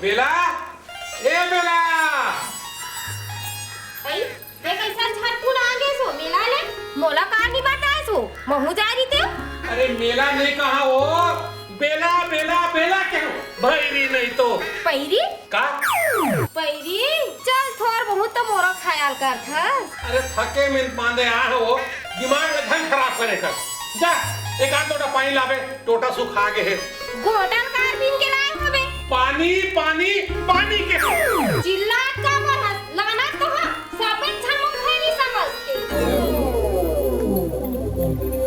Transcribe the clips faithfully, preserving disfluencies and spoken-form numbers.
बेला, ए बेला। अई, ते कइसन झटकुन आ गेस ओ मेला ले? मोला का नइ बताएस ओ? महूं जाय रहितेंव। अरे मेला नइ कहेंव ओ, बेला, बेला, बेला कहेंव, भइरी नहीं तो। पइरी? का? पइरी? चल, थोर बहुत तो मोरो खयाल करथस। अरे थके में बांधे आय हंव ओ, दिमाग ला झन खराब करे कर। जा, एक आध लोटा पानी लाबे, टोटा सुखा गे हे। घोटन कार बीन के लाय होबे। पानी, पानी, पानी कहेंव। चिल्लात काबर हस? लानत तो हंव, सबे झन मोला भइरी समझथे।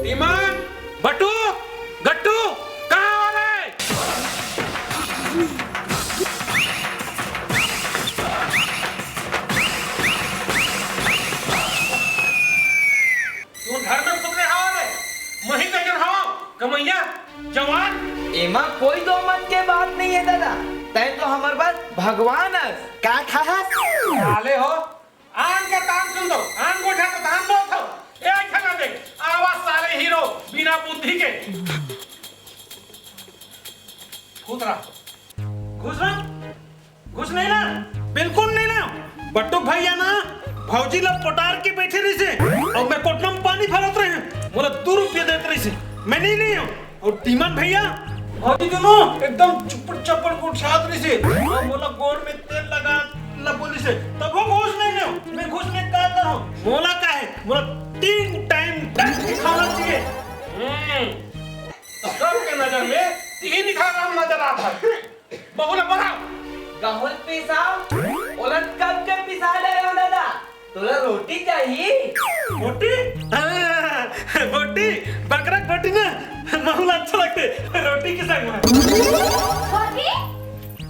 टीमन, बटू, गट्टू, कहां हव रे? तुमन घर में सुत रहे हव रे, मही कइसन हव, कमइया, जवान। एमा कोई दो मत के बात नइ हे दादा, तैं तो हमर बर भगवान अस। का खाहस? साले हो, आन के तान सुन दो, आन गोठा तो धान बोत हो। ए, खना दे, आवाज साले हीरो, बिना बुद्धि के। खुश रह। खुश रह। खुश नहीं ना? बिल्कुल नहीं ना। बट्टू भइया ना, भौजी ला पोटार के बइठे रहिसे, अउ मैं कोटना में पानी भरत रहेंव, मोला दू रुपया देत रहिसे, मैं नइ लेंव। अउ टीमन भइया, भौजी दूनों एकदम चुपड़ चपड़ गोठियात रहिसे, अउ मोला गोड़ में तेल लगा ला बोलिसे, तभो घूस नइ लेंव। मैं घूस में का करंव? मोला का हे? मोला तीन टाइम डट के खाना चाहिए। हम्म, सबके नजर में तीन ही हराम नजर आत हे। बहू ला बलाव। गहूं ल पिसाव, ओला कब के पिसा डारे हंव दादा। तोला रोटी चाही? रोटी? हां, रोटी, बकरा के रोटी ना, महूं ला अच्छा लगथे, रोटी के संग में। छोटी?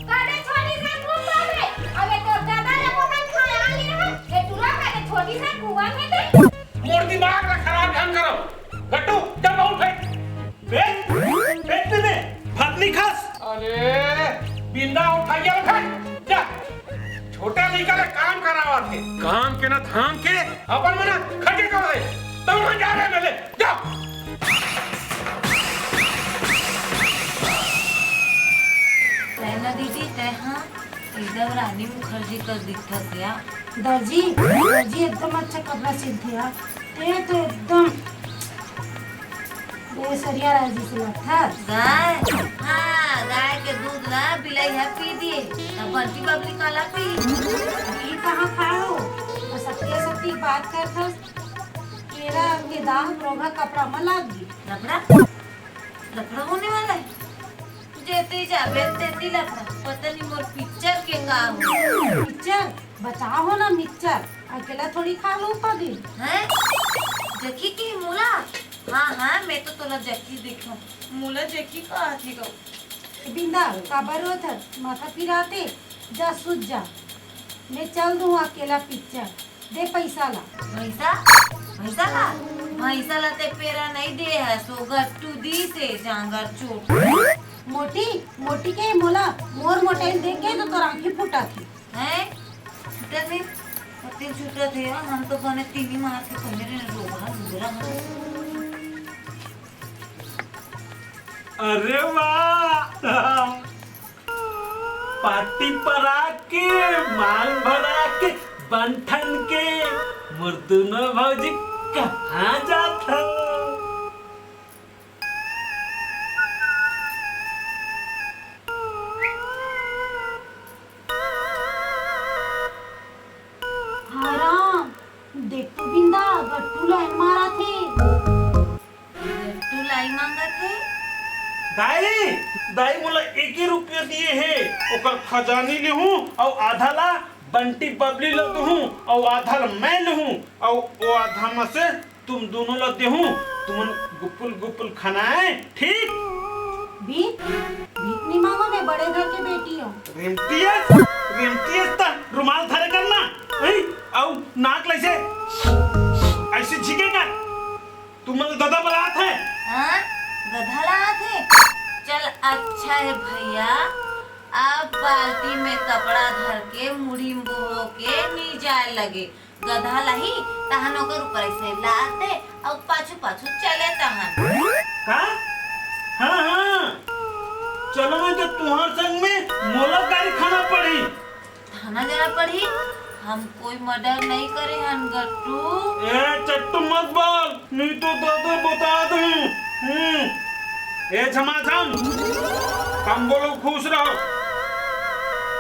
कदे छोटी सन घूम रहे? अबे तोर दादा ला मोहन खाए आले रहा, ये टूरा कदे छोटी सन कुआं में दे। मोर दिमाग ला खराब झन करो। गट्टू, जा बहू ल फेंक। फेंक, फेंक दे दे, भात नइ खास। अरे, बिंदा उठाइया ल फेंक, जा। छोटे लइका ले काम करावत हे। काम के ना धाम के, अपन मन खटे कर दे। तब मैं जा रहे मेले, जा। रहना दीदी, तैं हा एकदम रानी मुखर्जी कस दिखथस या। दर्जी, दर्जी एकदम अच्छा कपड़ा सिलथे यार। ये तो एकदम ये सरिया राजी से लगथस। गाय? हां, गाय के दूध ला बिलाई ह पी दिए, त बंटी बबली काला पी? बिली कहां खाय हो? अउ सत्य सत्य बात करथस। केरा के दाग रोगा कपड़ा म लाग गे। लफड़ा? लफड़ा होने वाला है? जेती जाबे तेती लफड़ा। पता नहीं मोर पिक्चर के का हो। पिक्चर? बचाव हो ना मिक्सचर, अकेला थोड़ी खा लूं पगली। हैं? जखी के मोला? हां, हां, मैं तो तोला जखी दिखूं। मोला जखी कहाथे गो। बिंदा, काबर रोत हस? माथा पिराथे, जा सुत जा। मैं चल दूं अकेला पिक्चर। दे पैसा ला। भैंसा? भैंसा ला? भैंसा ला ते पेरा नइ दे हस, ओ गट्टू दीसे जांगर चोट। मोटी, मोटी के मोला, मोर मोटाइल देख के तो तोर आंखी फूटत हे। हैं? छूटत हे? कतेक छूटत हे? हम तो बने तीनी मार के पहिरे रोगहा लुगरा हन। अरे वाह! पार्टी परा के, माल भरा के, बंठन के, मोर दूनों भौजी कहाँ जात हव? हाय राम, देख तो बिंदा, गट्टू लाइन मारत हे। गट्टू लाई मांगत हे? दाई, दाई मोला एके रुपया दिए हे, ओकर खजानी लेहूं अउ आधा ला बंटी बबली ल देहूं अउ आधा ला मैं लेहूं अउ ओ आधा म से तुम दूनों ला देहूं, तुमन गुपुल गुपुल खनाए, ठीक? भीख? भीख नइ मांगों, मैं बड़े घर के बेटी हंव। रेमतियस, रेमतियस त रुमाल धरे कर ना, हैं? अउ नाक ल अइसे, अइसे झींके कर। तुमन ला ददा बलात हे। हां? गधा लात हे? चल अच्छा हे भैया, अब बाल्टी में कपड़ा धर के मुड़ी म बोहो के नइ जाए लगे। गधा लाही, तहन ओकर ऊपर अइसे लाद दे, अउ पाछू-पाछू चले तहन। का? हां, हां। चलो मैं तो तुम्हार संग में, मोला गारी खाना पड़ी। थाना जाना पड़ी? हम कोई मर्डर नहीं करे हन गट्टू। ए चट्टू मत बोल, नहीं तो दादा बता दूं। हम्म। ए झमाझम, कम बोलो, खुश रहो।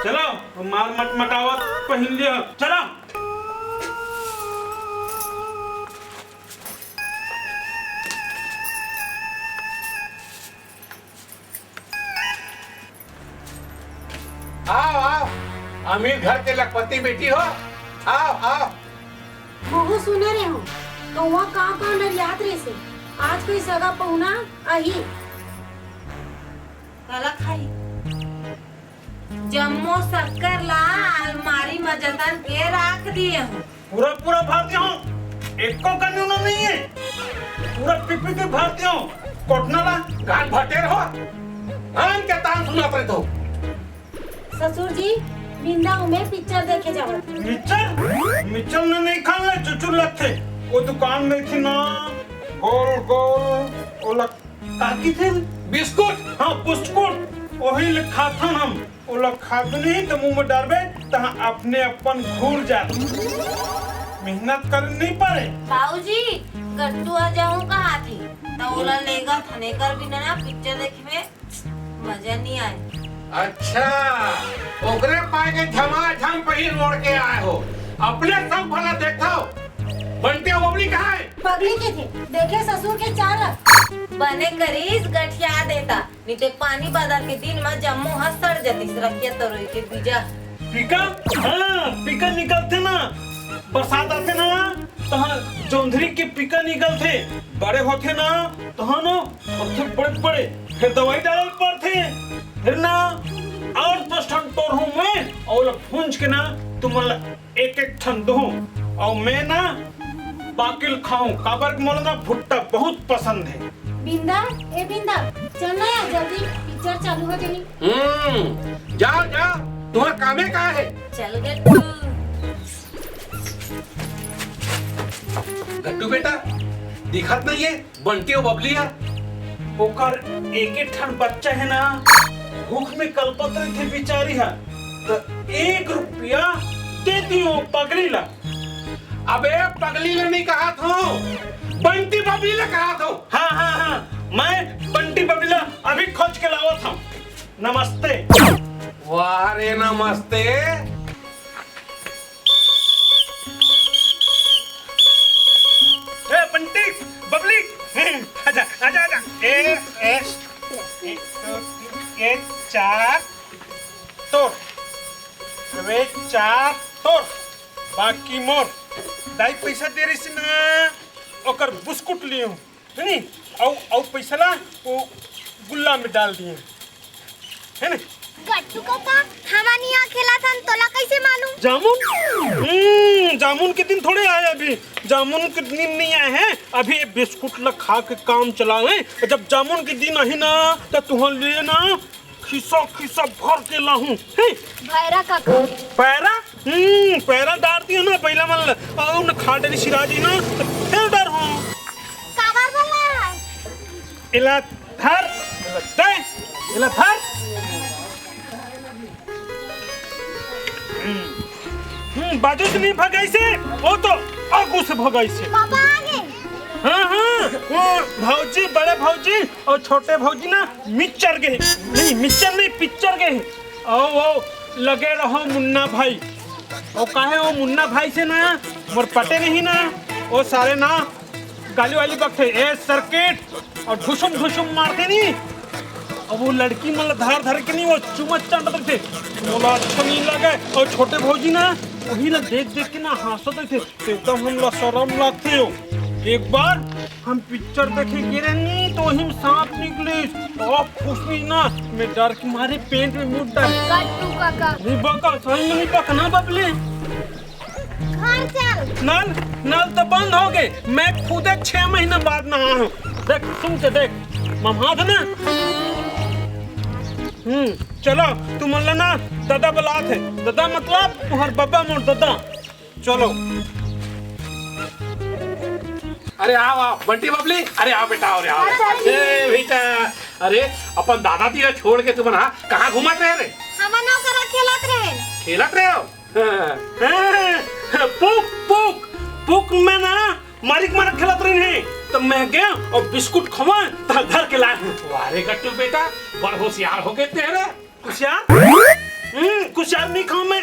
चलो, मार मट मटावत पहिन लिया, चलो। आओ, आओ, अमीर घर के लखपति बेटी हो, आओ, आओ। बहु सुने रहे हो, कौआ काव काव नरियात रहिसे, आज कोई सगा पहुना आही। काला खाई? जम्मो शक्कर ला अलमारी म जतन के राख दिए हूँ। पूरा पूरा भर दियो हूँ, एको कन्नू नहीं है। पूरा पी पी के भर दियो हूँ। कोटना ला। कान भटेर हो, आन के तान सुनात रहे तो। ससुर जी, बिंदा हूँ मैं पिक्चर देखे जावत। मिक्सचर? मिक्सचर में नहीं खान ले, चुचुर लगथे। वो दुकान में थी ना, गोल गोल, वो लग-, काकी थे? बिस्कुट? हाँ, बिस्कुट। वही ले खाथन हम। ओला खाबे नहीं त मुंह में डारबे, तहाँ अपने अपन घूर जात। मेहनत कर नहीं पारे। बाबूजी, गट्टू आ जाऊं कहा थी, त ओला लेगा थने कर बिना ना पिक्चर देखे में मजा नहीं आए। अच्छा, ओकरे पाए के झमाझम पहिर ओढ़ के आए हो, अपने सब भला देखो। बंटी अउ बबली कहाँ है? पगली के थे, देखे ससुर के चाल। बने करीस गठिया देता, निते पानी बादर के दिन म जम्मो ह सड़ जतिस रखिया तरोई के बीजा। पीका? हाँ, पीका निकलथे ना, बरसात आथे ना, तहाँ जोंधरी के पीका निकलथे, बड़े होथे ना, तहाँ ना होथे बड़े बड़े, फिर दवाई डालल पड़थे, फिर ना और दस ठन तोर हूँ मैं, और भूंज के ना तुमन ला एक एक ठन दूँ, अउ मैं ना बाकिल खाऊं, काबर के मोला ना भुट्टा बहुत पसंद है। बिंदा, ए बिंदा, चल ना यार जल्दी, पिक्चर चालू हो जानी। हम्म, जाओ जाओ, तुम्हार कामे का है? चल गट्टू। गट्टू बेटा, दिखत नहीं है? बंटी अउ बबली ह। ओकर एक एक ठन बच्चा हे ना, भूख में कलपत रहिथे बिचारी ह। त एक रुपया दे दियो पगली ला। अबे पगली ला नहीं कहत हूँ, बंटी बबली ला कहत हूँ। हाँ, हाँ, हाँ, मैं बंटी बबली ला अभी खोज के लावत हूँ। नमस्ते। वाह रे नमस्ते। ए, बंटी, बबली, आजा, आजा, आजा। ए, ए, ए, चार तोर, वे चार तोर, बाकी मोर। दाई पैसा दे रहिस ना, ओकर बिस्कुट लियो। है नी? अउ, अउ पैसा ला वो गुल्ला में डाल दिए, है नी? गट्टू काका, हमन यहाँ खेलत हन, तोला कैसे मालूम? जामुन? हम्म, जामुन के दिन थोड़े आए अभी, जामुन के दिन नहीं आए हैं, अभी ये बिस्कुट ला खा के काम चलावे। जब जामुन के दिन आही ना, तो तुहन लिए ना खिसा खिसा भर के लाहूं, हे? भैरा काका। पैरा? हम्म, पैरा डार दियो ना, पहला मन ल-, अउ न खा डरी सिरा जी ना, त फेर डर हो। काबर बोला है? एला धर, एला दे, एला धर। हम्म, हम्म, बाजू से नहीं भगाइसे, वो तो आगू से भगाइसे। पापा आ गए। हाँ, हाँ, वो भौजी, बड़े भौजी और छोटे भौजी ना मिक्सचर के, नहीं, मिक्सचर नहीं, पिक्चर के। ओ, ओ, लगे रहो मुन्ना भाई। ओ, काहे ओ मुन्ना भाई से ना, मोर पटे नहीं ना, ओ सारे ना, गाली वाली बकथे, ए सर्किट, और ढुसुम ढुसुम मारथे नी। अब वो लड़की मन ला धार धार के नी, वो चुम्मा चाटत रहिथे, मोला अच्छा नहीं लगे। और छोटे भौजी ना, वही ला देख देख के ना हंसत रहिथे, एकदम हमला शरम लागथे हो। एक बार हम पिक्चर देखे गे रहनी, तो वही में सांप निकलिस, तो अब फुसली ना, मैं डर के मारे पेंट में मुड़ डाल। गट्टू काका। नहीं बका, सही में नहीं बका ना बबली। घर चल। नल, नल तो बंद हो गए। मैं खुदे छह महीना बाद नहाए हूँ। देख, सुन के देख, मम्हा था ना। हम्म, चलो, तुम मन ला ना दादा बुलात हे। दादा मतलब तुम्हार बाबा मोर दादा। चलो। अरे आओ, आओ, बंटी बबली, अरे आओ बेटा, आओ रे, आओ रे। अच्छा जी। ए बेटा, अरे अपन दादा जी ला छोड़ के तुमन हा कहाँ घूमत रहे रे? हमन ओकरा खेलत रहे। खेलत रहे हो? हाँ। हाँ, पुक, पुक, पुक में ना मारिक मारत खेलत रहिन हे, त मैं गेंव अउ बिस्कुट खवाएंव, त धर के लाएंव। वाह रे गट्टू बेटा, बड़ होशियार हो गे तें रे। कुसियार? हम्म, कुसियार नहीं खाऊं मैं।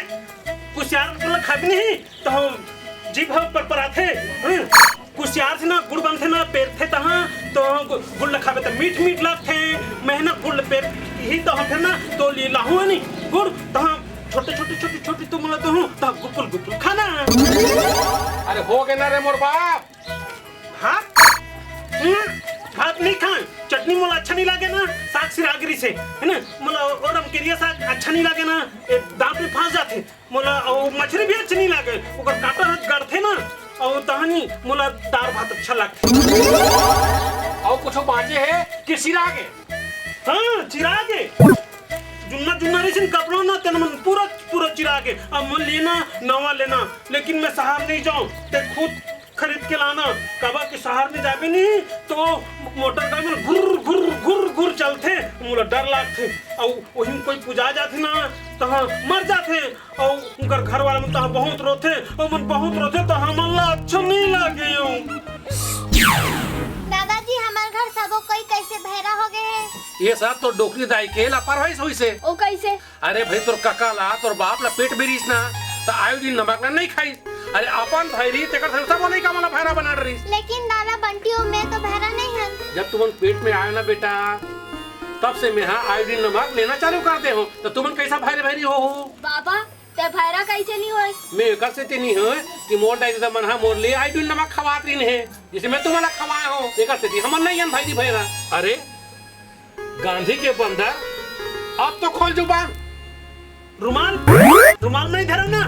कुसियार मतलब खाबे नहीं, त जीभ ह परपराथे। हम्म, कुसियार से ना गुड़ बनथे ना, पेरथे तहाँ, त गु-, गुड़ ल खाबे त मीठ मीठ लगथे। मैं ना गुड़ ल पेर ही त हम फिर ना तो ले लाहूं नहीं गुड़, तहाँ छोटे छोटे छोटे छोटे तुमन ला दूहूं, त गुपुल गुपुल खाना। अरे हो गे ना रे मोर बाप, भात? हम्म, भात नहीं खाएं, चटनी मोला अच्छा नहीं लागे ना, साग सिरागरी से, है ना, मोला वो रमकेरिया साग अच्छा नहीं लागे ना, ए, दांत में फंस जाथे, मोला वो मछली भी अच्छा नहीं लागे, ओकर कांटा ह गड़थे ना, अउ तहनी मोला दाल भात अच्छा लगथे। अउ कुछ बांचे हे कि सिरा गे? हाँ, चिरा गे। जुन्ना जुन्ना रहिस न कपड़ा ना, तेन मन पूरा पूरा चिरा गे। अब मोला लेना, नवा लेना, लेकिन मैं शहर नहीं जाऊं, ते खुद खरीद के लाना। काबर कि शहर में जाबे नहीं तो मोटर गाड़ी में घुर घुर घुर घुर चलथे, मोला डर लागथे। अउ वही में कोई पुजा जाथे ना, तहाँ मर जाथे। अउ उनकर घर वाला मन तहाँ बहुत रोथे, अउ मन बहुत रोथे, त हमन ला अच्छा नहीं लागे। दादाजी, हमार घर सबो कोई कैसे भैरा हो गए है? ये सब तो डोकरी दाई के लापरवाही से होइस हे। ओ कैसे? अरे भाई, तोर कका ला, तोर बाप ला पेट में रहिस ना, त आयोडीन नमक ला नहीं खाइस। अरे अपन भाई रहिस, तेकर से सबो लइका मन ला भैरा बना डरिस। लेकिन दादा, बंटी अउ मैं तो भैरा नहीं हन। जब तुमन पेट में आए ना बेटा, तब से मैं हा आयोडीन नमक लेना चालू कर दे हूँ, त तुमन कैसा भैरे भैरी हो हो? बाबा, ते भैरा कैसे नहीं होइस? मैं एकर सेती नहीं हों कि मोर दाई ददा मन हा मोर लिए आयोडीन नमक खवात रहिन हे, जैसे मैं तुम्हारा खवाए हूँ, एकर सेती हमन नहीं हन भाई जी भैरा। अरे गांधी के बंदर, अब तो खोल जुबान। रुमाल, रुमाल नहीं धरे ना,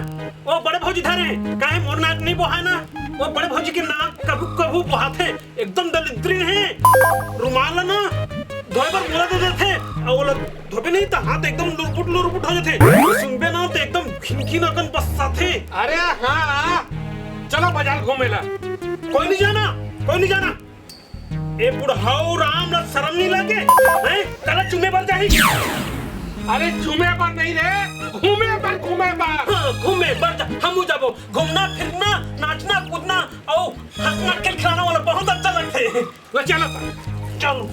वो बड़े भौजी धरे। काहे मोर नाक नहीं बोहाय ना, वो बड़े भौजी के नाक कभू कभू बोहाथे। एकदम दलिद्री हे। रुमाल ला ना धोए बर मोला दे देथे, अउ ओला धोबे नहीं त हाथ एकदम लुरपुट लुरपुट हो जाथे। सुनबे ना त एकदम घिन घिन अकन बस्साथे। अरे हाँ, चलो बाजार घूमे ला। कोई नहीं जाना, कोई नहीं जाना। ए बुढ़ाऊ राम ला शरम नहीं लगे? हैं? काला चूमे बर जाही? अरे चूमे बर नहीं रे, घूमे बर, घूमे बर। हाँ, घूमे बर जा, हमू जाबो। घूमना फिरना, नाचना कूदना अउ हंसना खिलखिलाना वाला बहुत अच्छा लगथे। ले चलो त, चलो।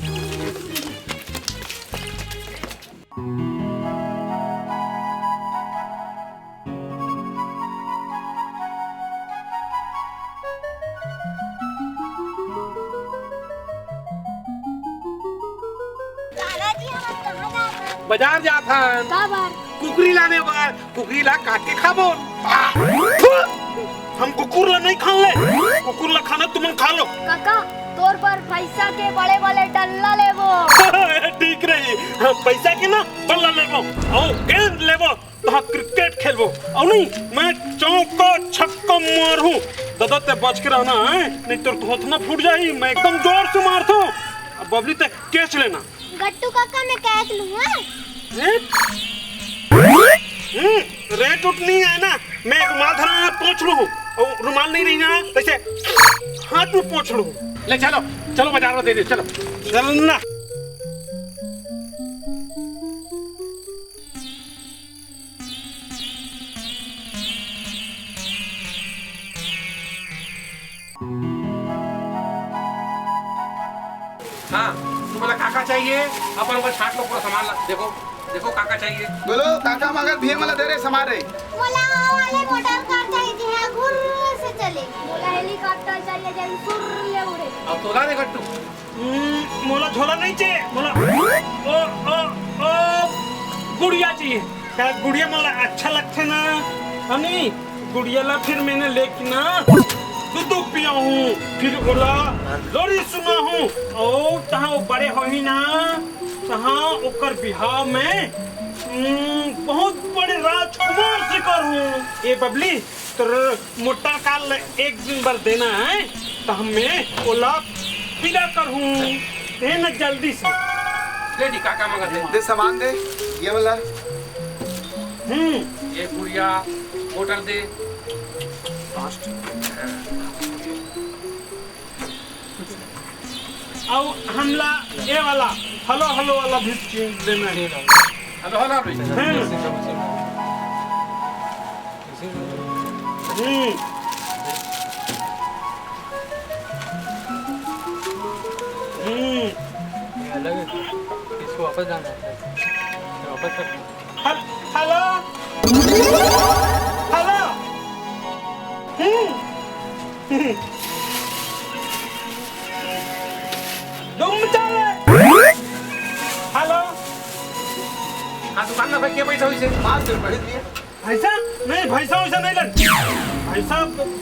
दादाजी, हमन कहाँ जात हन? बाजार जात हन। का बर? कुकरी लाने बर। कुकरी ला काट के खाबो। आ, थू! हम कुकुर ला नहीं खान ले। कुकुर ला खाना तुमन खा लो। काका, तोर बर पैसा के बड़े-बड़े डल्ला लेबो। ठीक रही। हाँ, पैसा के ना बल्ला लेबो। अउ गेंद लेबो, तहाँ क्रिकेट खेलबो। अउ नहीं, मैं चौका छक्का मारहूँ। दादा, ते बच के रहना है, नहीं तोर थोथना फूट जाही। मैं एकदम जोर से मारथूँ। अब बबली, ते कैच लेना। गट्टू काका, मैं कैच लूँ, हाँ? रेट? हम्म, रेट उट नहीं है ना, मैं रुमाल धरा है, पोंछ लूँ। अउ रुमाल नहीं रही ना, तैसे हाथ में पोंछ लूँ। ले चलो, चलो बाजार में दे दे, चलो। चल ना। हाँ, तुमला का का चाहिए? अपन ऊपर छांट लो पूरा सामान ला। देखो, देखो का का चाहिए। बोलो, काका मगर भैया मला दे रे सामान रे। मोला वो वाले मोटर कार चाहिए, जी हाँ, घुर्र से चले। मोला हेलीकॉप्टर चाहिए, जैसे फुर्र ले उड़े। अब तोला रे गट्टू। हम्म, मोला झोला नहीं चाहिए, मोला ओ, ओ, ओ, गुड़िया चाहिए। का गुड़िया मोला अच्छा लगथे ना? अनि गुड़िया ला फिर मैंने लेके ना दूध पियाहूँ, फिर ओला लोरी सुनाहूँ। अउ तहाँ वो बड़े होही ना, तहाँ ओकर बिहाव में, हम्म, बहुत बड़े राजकुमार से करहूँ। ए बबली, तोर मोटर कार ल एक दिन बर देना है, त हमें ओला पीला करहूँ। दे न जल्दी से। ले जी, का का मांगत है? दे सामान दे, ये वाला। हम्म। ये गुड़िया, मोटर दे। Fast। हाँ। अउ हमला ये वाला हलो हलो वाला भी चीज लेना हे। हलो हलो भी। हम्म। हम्म। हम्म। ये अलग है। इसको वापस जाना है। वापस कर। हल-, हलो? हलो? हम्म। डूम चले। हलो? हाँ, दुकान में भाई, क्या पैसा हुई से? पाँच सौ रुपये दिए। पैसा? नहीं, पैसा वैसा नहीं लन। पैसा,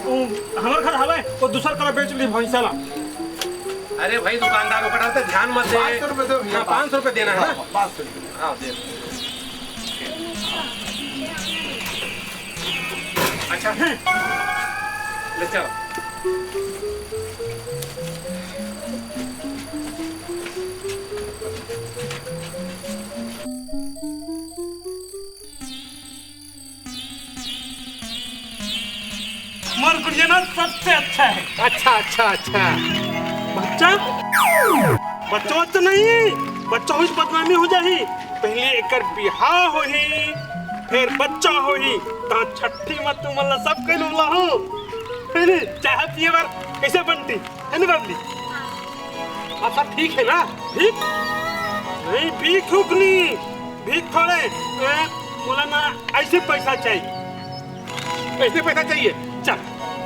वो, हमारे घर हवे, वो दूसर करा बेच ली भैंसा ला। अरे भाई, दुकानदार, ओकर डालते ध्यान मत दे। पाँच सौ रुपये दो भैया, हाँ, पाँच सौ रुपये देना है ना? हाँ, पाँच सौ रुपये। हाँ, दे। अच्छा, ले चल। मोर गुड़िया ना सबसे अच्छा है। अच्छा, अच्छा, अच्छा। बच्चा, बच्चा, बच्चा नहीं, बच्चा होई तो बदनामी हो जाही। पहले एकर बिहाव होही, फिर बच्चा होही, तहाँ छट्ठी मा तुमन ला सब कइल उला हो। है नी? चाय पिए बर कैसे बनती? है नी बनती? अब सब ठीक है ना? ठीक? नहीं, भीख उख नहीं, भीख थोड़े। ए, मोला ना ऐसे पैसा चाहिए। ऐसे पैसा चाहिए? चल,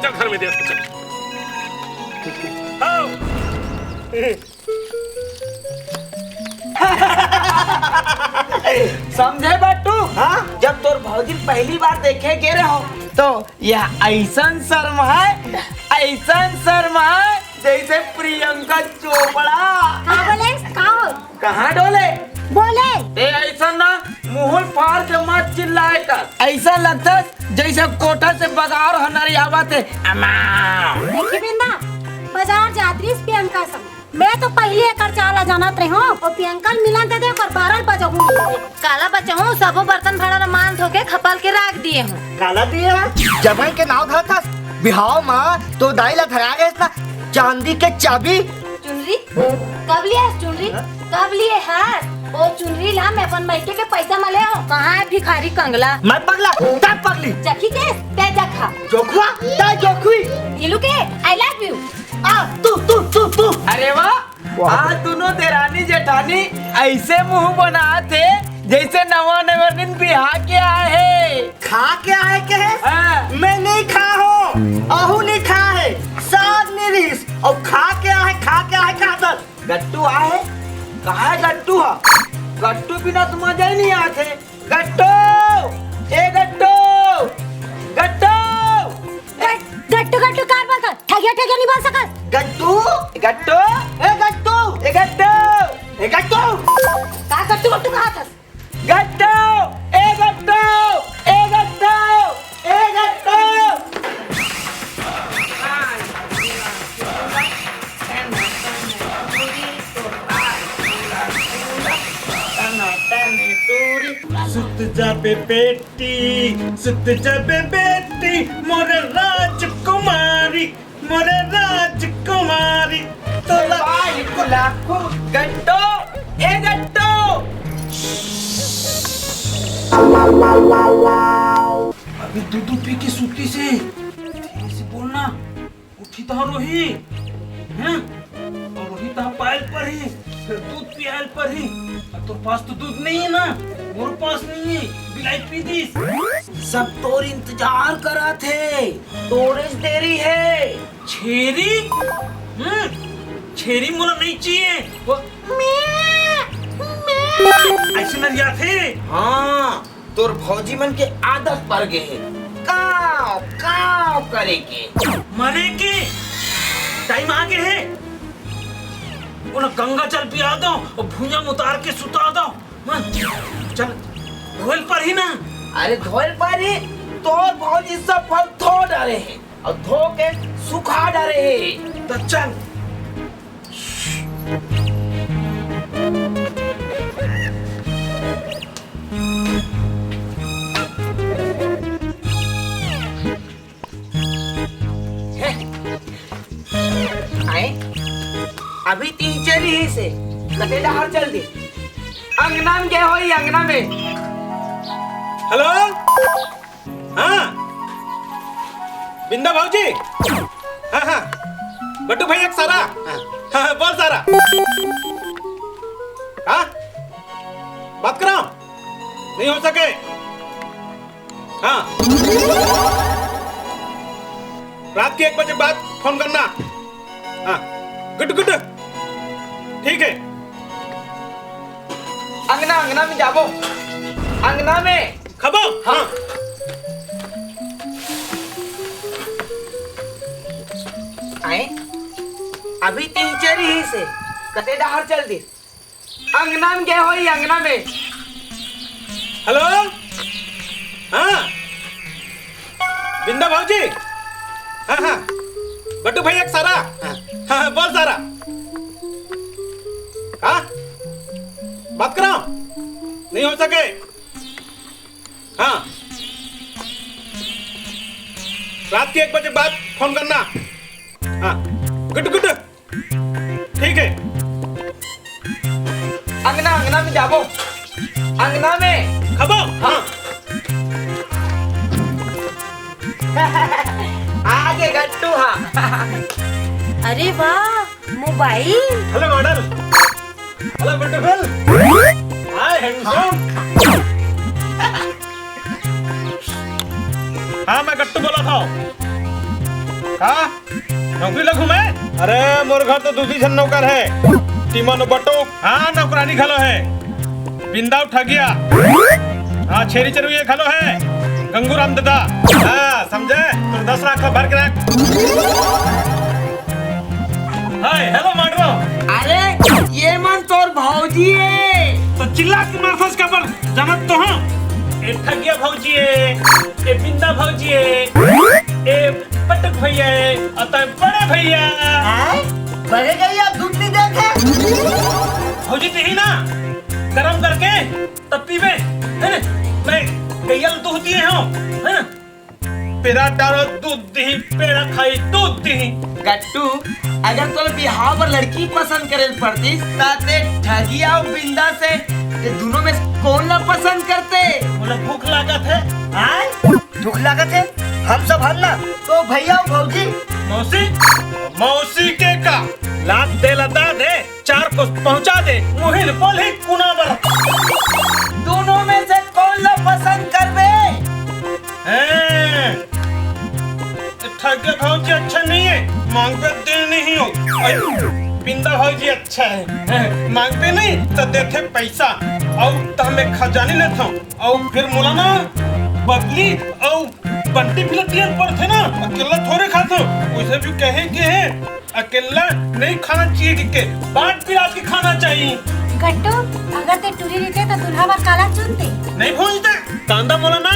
चल घर में दे, चल। आओ। समझे बट्टू? हाँ? जब तोर भौजी पहली बार देखे गे रहो, तो यह ऐसन शर्म है, ऐसन शर्म है, जैसे प्रियंका चोपड़ा। का बोले? का हो? कहाँ डोले? बोले। ते ऐसा ना मुहुल फाड़ के मत चिल्लाए कर। ऐसा लगता जैसे कोठा से बगार हनर आवत है। अमा। देखी बिंदा, बाजार जात रहीस प्रियंका संग। मैं तो पहली एकर चाल जानत रहे हूँ। और प्रियंका मिलन दे दे, ओकर बारह बजे हूँ। काला बचे हूँ, सबो बर्तन भाड़ा ला मान धो के खपल के राख दिए हूँ। काला दिए है? जमाई के नाव धरत हस, बिहाव मा तो दाई ला धरा गए ना चांदी के चाबी। चुनरी? कब लिए हस चुनरी? हाँ? कब लिए हस? ओ चुनरी ला मैं अपन मइके के पैसा मा ले हूँ। कहाँ है भिखारी कंगला? मैं पगला, तब पगली। चखी के, ते जखा। जोखुआ, तै जोखुई। नीलू के, I love you। आ, तू, तू, तू, तू। अरे वाह, वाह। आज दोनों देरानी जेठानी ऐसे मुंह बनात हे, जैसे नवा नवा दिन बिहा के आए हे। खा के आए के हे? हाँ। मैं नहीं खा हो, अहू नहीं खा है, साग नहीं रहीस, और खा के आए, खा के आए, खा कर। गट्टू आए? कहाँ है गट्टू हा? गट्टू बिना तो मजा ही नहीं आते। गट्टू! ए गट्टू! गट्टू! गट-, गट्टू, गट्टू कार बोल कर, ठगिया, ठगिया नहीं बोल सकत। गट्टू, गट्टू, ए गट्टू, ए गट्टू, ए गट्टू। का गट्टू, गट्टू कहा था? गट्टू, ए गट्टू, ए गट्टू, ए गट्टू। सुत जाबे बेटी, सुत जाबे बेटी, मोरे राजकुमारी, मोरे राजकुमारी। तोला भाई को लाखों गट्टो, ए गट्टो। अभी दूध पी के सूती से, धीरे से बोलना। उठी तहाँ रोही, हैं? और रोही तहाँ पायल पर ही, फिर दूध पियायल पर ही। अब तोर पास तो दूध नहीं है ना, मोर पास नहीं है, बिलाई पी दीस। सब तोर इंतजार करा थे, तोरे से देरी है। छेरी? हम्म, छेरी मोला नहीं चाहिए। वो ऐसे नरिया थे। हाँ, तोर भौजी मन के आदत पड़ गे हे काव काव करे के। मरे के टाइम आ गे हे। ओला गंगा जल पिया दो और भुइयां उतार के सुता दो। हाँ, चल, धोल पर ही ना। अरे धोल पर ही, तोर भौजी सब फल धो डारे हे और धो के सुखा डारे हे। तो चल। आए? अभी तीन चार रहिस हे, कते डहर चल दे। अंगना में गे होही, अंगना में। हेलो, हाँ, बिंदा भौजी, हाँ, हाँ, बट्टू भैया के सारा, हाँ, हाँ, बोल सारा, हाँ, बात करो, नहीं हो सके, हाँ, रात के एक बजे बाद फोन करना, हाँ, गुड गुड, ठीक है। अंगना, अंगना में जाबो। अंगना में। खबो? हाँ। आए? अभी तीन चार ही से। कते डहर चल दे। अंगना में गे होही, अंगना में। हेलो? हाँ। बिंदा भौजी? हाँ, हाँ। बट्टू भैया के सारा? हाँ। हाँ, हाँ, बोल सारा। हाँ? बात करो। नहीं हो सके। हाँ। रात के एक बजे बाद फोन करना। हाँ। गुड गुड। ठीक है। अंगना, अंगना में जाबो। अंगना में। खबो? हाँ। आगे गट्टू, हाँ। अरे वाह, mobile. Hello model. Hello beautiful. Hi handsome. हाँ, मैं गट्टू बोला था। का? नौकरी ला घूमे? अरे, मोर घर तो दू ठी झन नौकर हे। टीमन अउ बटुक। हाँ, नौकरानी घलो हे। बिंदा अउ ठगिया। हाँ, छेरी चरुइया घलो हे। गंगू राम ददा। हाँ, समझे? तोर दस लाख ला भर के रख। हाय, हेलो मांडरो। अरे, ये मन तोर भौजी हे। तो चिल्ला के मारथस काबर? जानत तो हूँ। ए ठगिया भौजी हे, ए बिंदा भौजी हे, ए पटक भैया हे, अउ तय बड़े भैया। हैं? बड़े गैया दूध नहीं देते? भौजी तेही ना, गरम करके तब पीबे, है ना? मैं गैया ल दूध दिए हूँ, है ना? पेरा डारो दूध दिही, पेरा खाई दूध दिही। गट्टू, अगर तोला बिहाव बर लड़की पसंद करे ल पड़तिस, त ते ठगिया अउ बिंदा से, ते दूनों में से कोन ला पसंद करते? मोला भूख लागत हे। आय? भूख लागत हे? हम सब हन ना। तो भैया अउ भौजी? मौसी? मौसी के का? लात दे लदा दे। चार कोस पहुंचा दे, मुहिल बोलही कुना बर। दूनों में से कोन ला पसंद करबे? हैं, ठगे भौजी अच्छा नहीं हे, मांगबे दे नहीं हो। अई, बिंदा भौजी अच्छा हे, हैं, मांगबे नहीं त देथे पैसा, अउ त हमें खजानी लेथो, अउ फिर मोला ना बबली अउ बंटी भी ल दिए ल पड़थे ना, अकेला थोड़े खाथो। वैसे भी कहे के हे, अकेला नहीं खाना चाहिए, कि के बांट बिराज के खाना चाहिए। गट्टू, अगर ते टूरी रहिते त दूल्हा बर काला चुनते? नहीं भूलते। कांदा मोला ना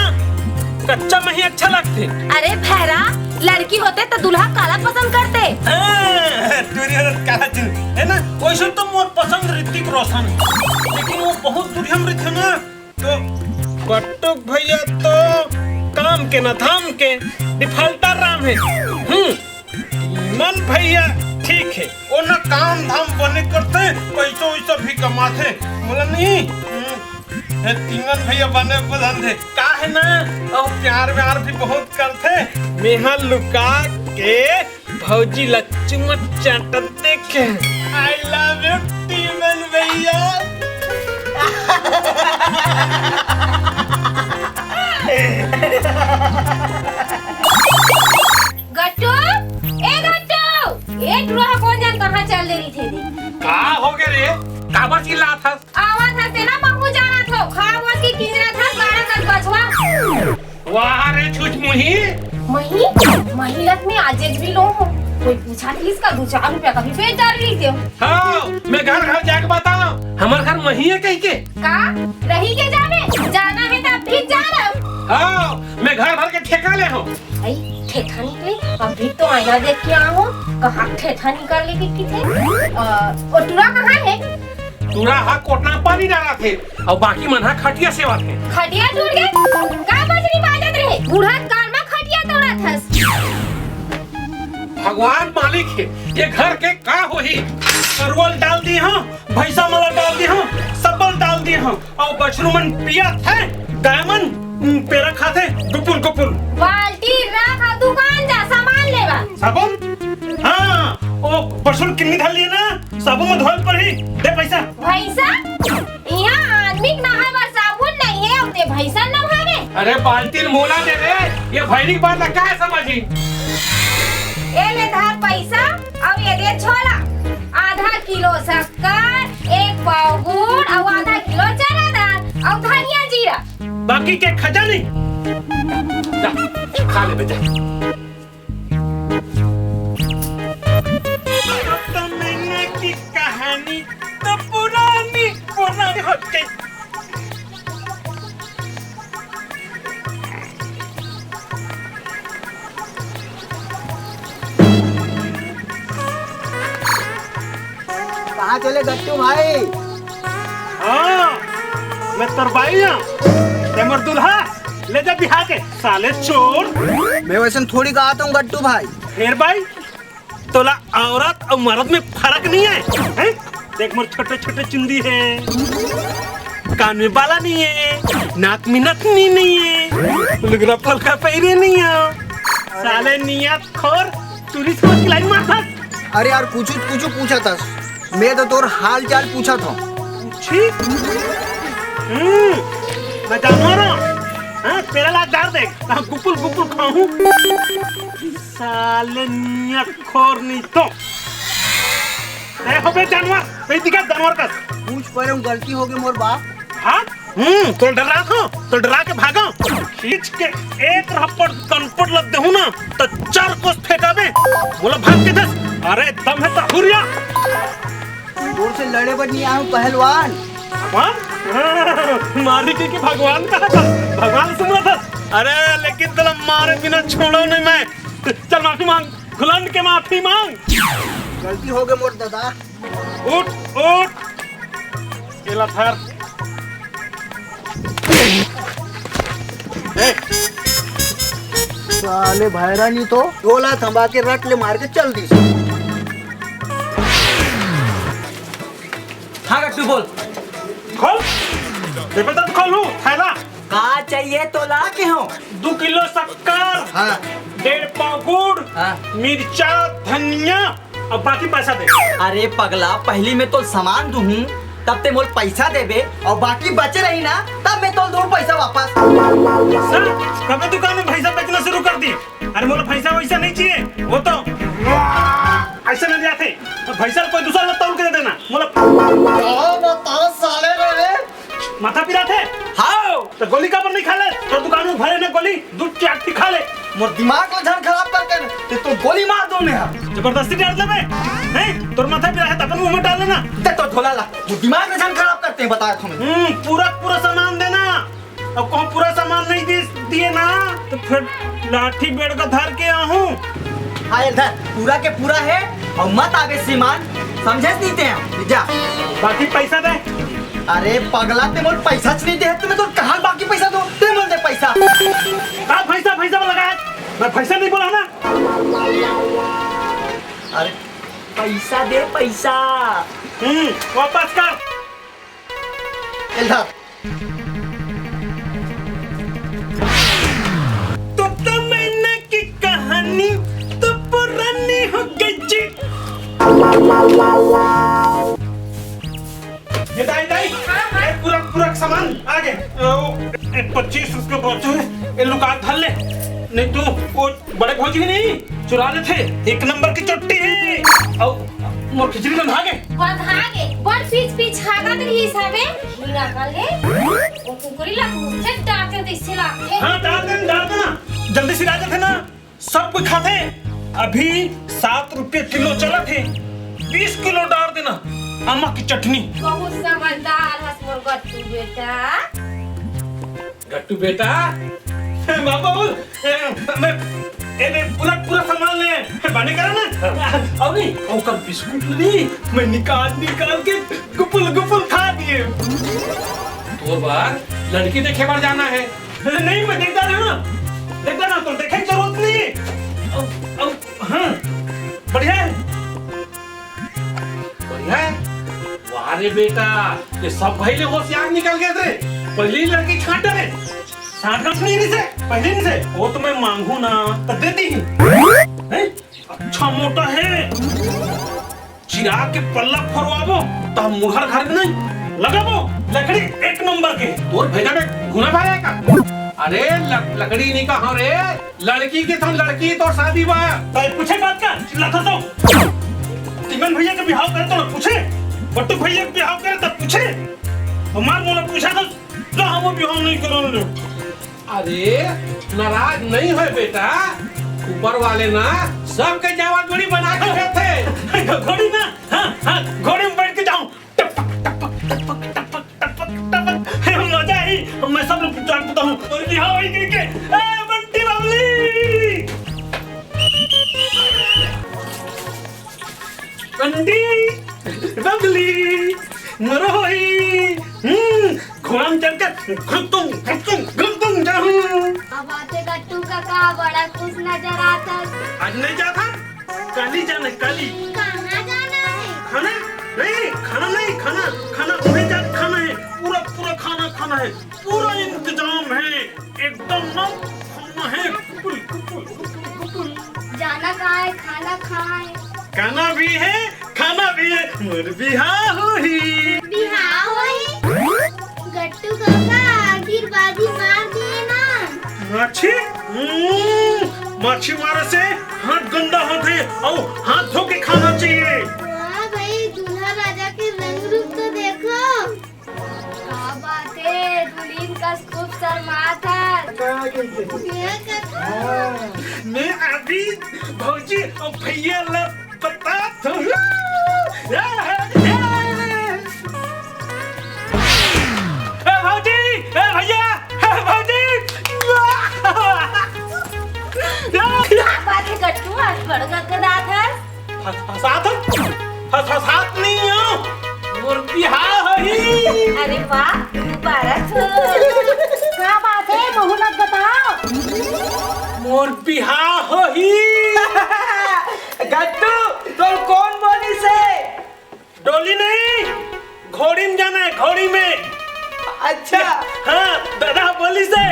कच्चा मही अच्छा लगथे। अरे भैरा, लड़की होते त दूल्हा काला पसंद करते। हाँ, टूरी होते त काला चुन, है ना? वैसे तो मोर पसंद ऋतिक रोशन हे, लेकिन वो बहुत दुरिहा म रहिथे ना, तो बट्टुक भैया तो काम के ना धाम के डिफाल्टर राम हे। हम्म, टीमन भैया ठीक हे, वो ना काम धाम बने करथे, पैसा वैसा भी कमाथे। मोला नहीं, हम्म, हे टीमन भैया बने पसंद हे। का हे ना, अउ प्यार व्यार भी बहुत करथे। मेहा लुका के भौजी ला चुम्मा चाटत देखे। I love you टीमन भैया। गट्टू, ए गट्टू, ए टुरा ह कोन जन कहाँ चल दे रहिथे दे? का हो गे रे? काबर चिल्लात हस? आवत हस तेला महूँ जानत हँव, खा वस के किंजरत हस बारह दस बछवा। वाह रे छुच मुही। मही, मही लत में आजेज भी लो हो। कोई पूछा थी इसका दो चार रुपया का भी पेट डाल रही थी। हाँ, मैं घर घर जाके बताओ, हमारे घर मही है कहीं के। का? रही के जावे? जाना है तो अभी जा रहा हूँ। हाँ, मैं घर भर के ठेका ले हूँ। आई, ठेठा निकले, अभी तो आईना देख के आहो, कहाँ ठेठा निकाल लेके किथे? अ, ओ टुरा कहाँ है? टुरा हा कोटना पानी डाला थे, अउ बाकी मन हा खटिया सेवा थे। खटिया टूट गए? का बजरी बाजत रहे? बूढ़ा काल मा खटिया तोड़ा थस। भगवान मालिक है, ये घर के का होही? गरुवा ल डाल दिए हंव, भैंसा मन ल डाल दिए हंव, सब ल डाल दिए हंव। अउ बछरू मन पियत हे, गाय मन, उम, पेरा खाथे, गुपुल गुपुल। बाल्टी रख अउ दुकान जा, सामान लेवा। साबुन? हाँ, ओ बछरू किन्नी धर लिए ना, साबुन में धोए ल परही। दे पैसा। भैंसा? इहाँ आदमी के नहाए बर साबुन नइ हे, अउ ते भैंसा नहावे? अरे बाल्टी ल मोला दे रे, ये भैरी के बात ला काय समझी? ए ले धर पैसा, अउ ये दे झोला, आधा किलो शक्कर, एक पाव गुड़, अउ आधा किलो चना दाल, अउ धनिया जीरा। बाकी के खजानी। जा, खा ले बेटा। तो मैना की कहानी तो पुरानी, पुरानी हो गई। कहाँ चले गट्टू भाई? हाँ, मैं तोर बाई हूँ। ते मोर दूल्हा, ले जा बिहा के, साले चोर। मैं वैसन थोड़ी कहत हूँ गट्टू भाई। फेर बाई, तोला औरत अउ मरद में फरक नइ हे, हैं? देख मोर छोटे-छोटे चुंदी हे, कान में बाला नइ हे, नाक में नथनी नइ हे, लुगरा फलका पहिरे नइ हंव। साले नियत खोर, टूरी समझ के लाइन मारथस। अरे यार, कुछू कुछू पूछत हस, मैं तो तोर हाल चाल पूछत हंव। छी? हम्म, मैं जानवर हूँ। हाँ, तेरा लाख डाल दे, कहाँ गुपुल गुपुल खाऊं। साले नियत खोर नहीं तो। ए, हो बे जानवर, नहीं दिखा जानवर का। पूछ परे हूँ, गलती हो गई मोर बाप। हाँ? हम्म, तो डरा को, तो डरा के भागो। खींच के एक रप्पड़ कनपट लग देहूं ना, तो चार कोस फेंकाबे। बोला भाग के दस। अरे दम है तो हुरिया। तोर से लड़े बर नहीं आया हूँ पहलवान। भगवान? मारी के, के भगवान कहा था? भगवान सुना था। अरे लेकिन तोला मारे बिना छोड़ो नहीं मैं। चल माफी मांग, घुलंड के माफी मांग। गलती हो गई मोर दादा। उठ, उठ। एला धर। ए। साले भैरा नहीं तो। झोला थमा के रट ले मार के चल दी। हाँ गट्टू बोल। खोल। दे बेटा खोलू, थैला। का चाहिए तोला के हो? दू किलो शक्कर, हाँ। डेढ़ पाव गुड़, हाँ। मिर्चा, धनिया अउ बाकी पैसा दे। अरे पगला, पहली मैं तोला सामान दूहूं, तब ते मोला पैसा देबे, अउ बाकी बचे रही ना, तब मैं तोला दूहूं पैसा वापस। सर, कबे दुकान में भैंसा बेचना शुरू कर दी? अरे मोला भैंसा वैसा नहीं चाहिए, वो तो ऐसा मिल जाते। तो भैंसा कोई दूसरा ला तौल के दे देना। मोला का बता साले रे। माथा पिराथे? हाव। तो गोली काबर नहीं खा ले? तो दुकान में भरे ना गोली, दू चार ठी खा ले। मोर दिमाग ला झन खराब करके ते तो गोली मार दो ने हा। जबरदस्ती डाल देबे? हैं? तोर माथा पिराथे त अपन मुंह में डाल लेना। ते तो झोला ला। मोर दिमाग ला झन खराब करते हैं, बताया था मैं। हम्म, पूरा पूरा सामान देना। अब कहूँ पूरा सामान नहीं दे दिए ना, तो फिर लाठी बेड़ का धर के आहूँ। हाँ, ये धर, पूरा के पूरा है, अउ मत आबे सीमान, समझे नहीं ते हैं, जा। बाकी पैसा दे। अरे पगला, ते मोर पैसा च नहीं दे, ते मैं तो कहाँ बाकी पैसा दो, ते मोर दे पैसा। का पैसा, पैसा में लगा है? मैं पैसा नहीं बोला ना। अरे पैसा दे, पैसा। हम्म, वापस कर। ये धर। तो तमन्ना की कहानी तो पुरानी हो गई जी। ये दाई, दाई, हाँ, हाँ। ये पूरा, पूरा सामान आ गए। ओ, ए, पच्चीस रुपये बहुत है। ये लुका धर ले, नहीं तो वो बड़े भौजी नहीं, चुरा लेथे। एक नंबर की चट्टी है। अउ मोर खिचड़ी रंधा गे। रंधा गे, बड़ पीछ पीछ हागत रहिस हवे। हीरा कल हे, वो कुकरी ला मुझसे डांट के दिसे लागथे। हाँ, डाल देना, डाल देना। जल्दी से आ जाथे ना, सब कोई खाथे। अभी सात रुपये किलो चलत हे, बीस किलो डाल देना। अम्मा की चटनी। बहुत समझदार हस मोर गट्टू बेटा। गट्टू बेटा, बाबू, ए, मैं, ए, मैं पूरा, पूरा सामान ले, बांटे करा ना। अउ नहीं, ओकर बिस्कुट नहीं, मैं निकाल, निकाल के गुपुल, गुपुल खा दिए। तोर बर लड़की देखे बर जाना है। नहीं, मैं देखता रहा ना, देखता रहा, तो देखे की जरूरत नहीं है। अब, अब, हाँ, बढ़िया है। बढ़िया? अरे बेटा, ये सब भई ले होशियार निकल गे रे। पहिली लड़की छांट रे। छांट रख नहीं रही से, पहिली से। वो तो मैं मांगू ना, तो देती ही। हैं? अच्छा मोटा है। चिराग के पल्ला फोरवाबो, तो हम मुहर घर में नहीं लगाबो। लकड़ी एक नंबर के। तोर भेजा में घुना भाया का? अरे लक-, लकड़ी नहीं कहा रे। लड़की के थन लड़की तोर शादी बा। तय पूछे बात का? चिल्लाता तो। तिमन भैया के बिहाव करे तो ना पूछे। बट्टू भैया के बिहाव करे तब पूछे। हमार मोला पूछा तो, तो हम बिहाव नहीं करन ले। अरे, नाराज नहीं होय बेटा। ऊपर वाले ना सबके जावा जोड़ी बना के देथे। घोड़ी ना, हाँ, हाँ, घोड़ी में बैठ के जाऊं। टपक, टपक, टपक, टपक, टपक, टपक। मजा ही, मैं सब लोग जान देता हूँ। और बिहाव ही करके, ए, बंटी बबली। बंटी बबली, मरो होई। हम्म, घोड़ा में चढ़कर घुटुम, घुटुम, घुटुम जाऊं। अब आते गट्टू काका, बड़ा खुश नजर आता। आज नहीं जाता, काली जाना है, काली। कहाँ जाना है? खाना? नहीं, खाना नहीं, खाना, खाना, वहीं जाके खाना है, पूरा, पूरा खाना खाना है, पूरा इंतजाम है, एकदम ना खाना है, कुपुल, कुपुल, कुपुल, कुपुल। जाना कहाँ है? खाना कहाँ है? खाना भी है, खाना भी है, मोर बिहाव होही। बिहाव होही? गट्टू काका, आखिर बाजी मार दिए ना। माछी? हम्म, माछी मारे से हाथ गंदा होथे, अउ हाथ धो के खाना चाहिए। वाह भाई, दूल्हा राजा के रंग रूप तो देखो। का बात है, दुल्हिन कस खूब शर्मात हस। मैं अभी भौजी अउ भैया ला बता दूँ। ए भौजी, ए भैया, ए भौजी। का बात है गट्टू, आज बड़ गदगदात हस? हस-, हसात हो? हस-, हसात नहीं हो। मोर बिहाव होही। अरे वाह, मुबारक हो। का बात है, बहू लोग बताओ। मोर बिहाव होही। गट्टू, तोर कोन बोलिस हे? डोली नहीं, घोड़ी में जाना है, घोड़ी में। अच्छा। हाँ, दादा बोलिस हे।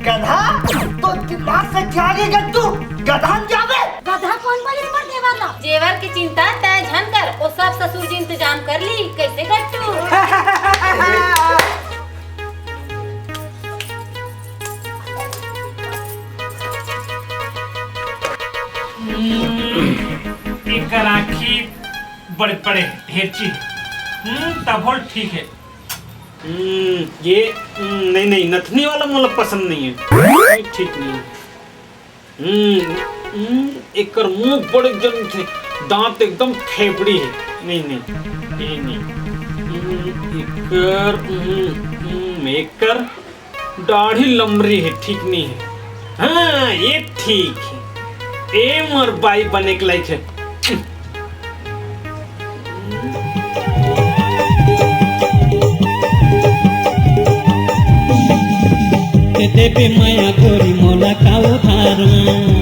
गधा? तोर दिमाग से क्या गे गट्टू? गधा में जाबे? गधा कोन बोलिस मोर देवर ला? जेवर के चिंता तय झन कर, ओ सब ससुर जी इंतजाम कर ली। कैसे गट्टू? हम्म, एकर आँखी बड़े बड़े ढेर चीज। हम्म, तभो ठीक है। हम्म, ये, हम्म, नहीं, नहीं, नथनी वाला मोला पसंद नहीं है। ये ठीक नहीं है। हम्म, हम्म, एकर मुंह बड़े जन थे, दांत एकदम फेफड़ी है। नहीं, नहीं, ये नहीं। हम्म, एकर, हम्म, हम्म, एकर दाढ़ी लमरी है, ठीक नहीं है। हाँ, ये ठीक है। ए मोर बाई बने के लायक है। दे देबे मया गोरी मोला का उधार मा।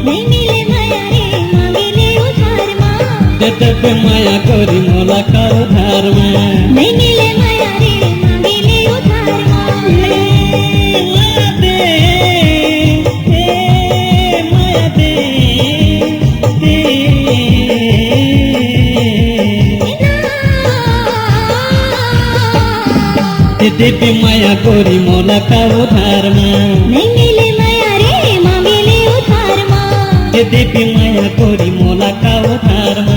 नहीं मिले मया रे, मांगे ले उधार मा। दे देबे मया गोरी मोला का उधार मा। नहीं मिले मया रे, मांगे ले उधार मा। मया दे, ए मया दे। दे देबे मया गोरी मोला का उधार मा। नहीं मिले मया रे, मांगे ले उधार मा। दे देबे मया गोरी मोला का उधार मा।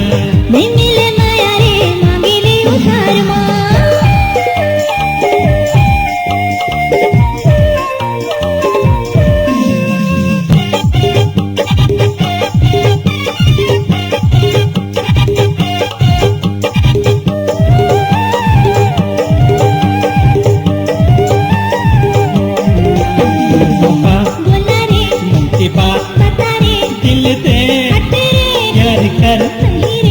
नहीं मिले मया रे, मांगे ले उधार मा। बोला रे, मन के बात बता रे, दिल दे, हट रे, प्यार कर, नहीं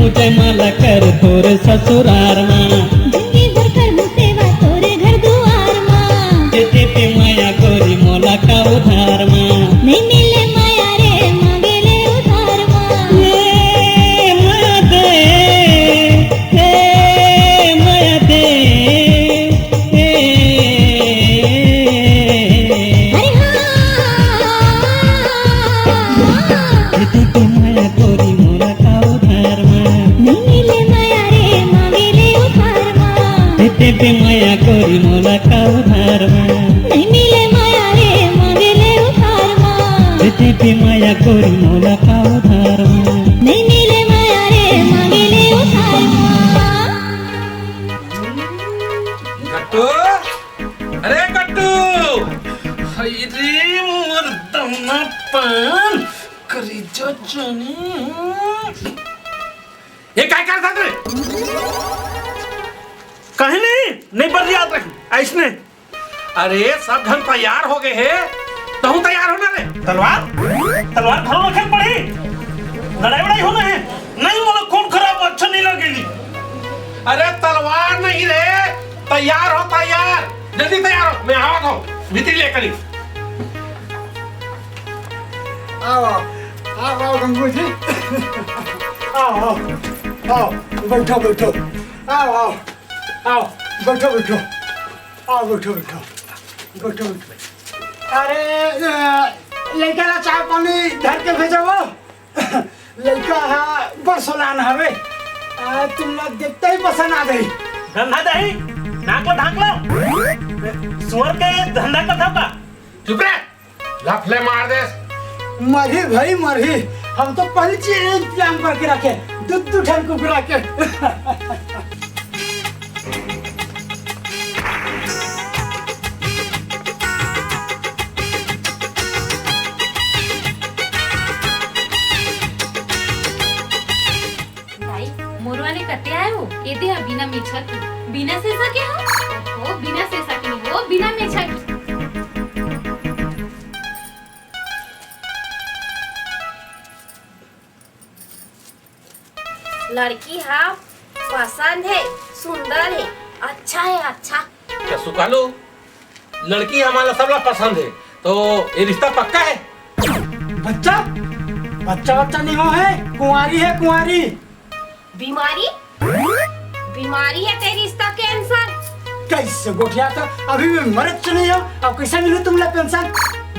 जयमाला कर तोर ससुरार मा। जिंदगी भर करहूं सेवा तोरे घर दुआर मा। दे दे मया गोरी मोला का उधार मा। नहीं मिले मया रे मांगे ले उधार मा। ए मया दे, ए मया दे, ए। अरे हाँ। दे दे मया गोरी मोला का उधार मा। नहीं मिले मया रे मांगे ले उधार मा। दे दे मया गोरी मोला का उधार मा। नहीं मिले मया रे मांगे ले उधार मा। दे दे मया गोरी मोला का उधार मा। नहीं मिले मया रे मांगे ले उधार मा। गट्टू, अरे गट्टू, हाय रे मोर दम्मा पान, करेजा जानी। ये काय करत हस रे? कहीं नहीं, नहीं बर्रियात रही, अइसने। अरे, सब झन तैयार हो गए हे, तहूं तैयार हो ना रे। तलवार? तलवार घलो रखे पड़ी? लड़ाई वड़ाई होना है? नहीं, मोला खून खराब अच्छा नहीं लगेगी। अरे, तलवार नहीं रे, तैयार हो, तैयार। जल्दी तैयार हो, मैं आवत हूँ, भीतरी लेकर ही। आओ, आओ, आओ, आओ, गंगू जी। आओ, आओ, आओ, बैठो, बैठो। आओ, आओ, आओ, बैठो, बैठो। आओ, बैठो, बैठो। बैठो, बैठो। अरे, अ, लइका ला चाय पानी धर के भेजो वो। लइका हा बड़ सोलान हवे। आ, तुम लोग देखते ही पसंद आ गई। धंधा दही, नाक ला ढांक लो। सुअर के धंधा करत हव का? चुप रे, लफले मार देस। मरही भाई मरही, हम तो पहले से इंतजाम करके रखे, दू दू ठन कुकुरा के। दाई, मोर वाले कते आए हो? ए दे, बिना मेछा के। बिना सेसा के हो? ओ, बिना सेसा के नहीं हो, बिना मेछा के। लड़की हा पसंद है, सुंदर है, अच्छा है, अच्छा। अच्छा सुकालू, लड़की हमन ला सबला पसंद है, तो ये रिश्ता पक्का है? बच्चा, बच्चा, बच्चा नहीं हो है, कुंवारी है, कुंवारी। बीमारी? बीमारी है तेरी, इसका कैंसर। कैसे गोठिया था, अभी मैं मरत चुनी हो, अब कैसे मिलू तुमला पेंशन?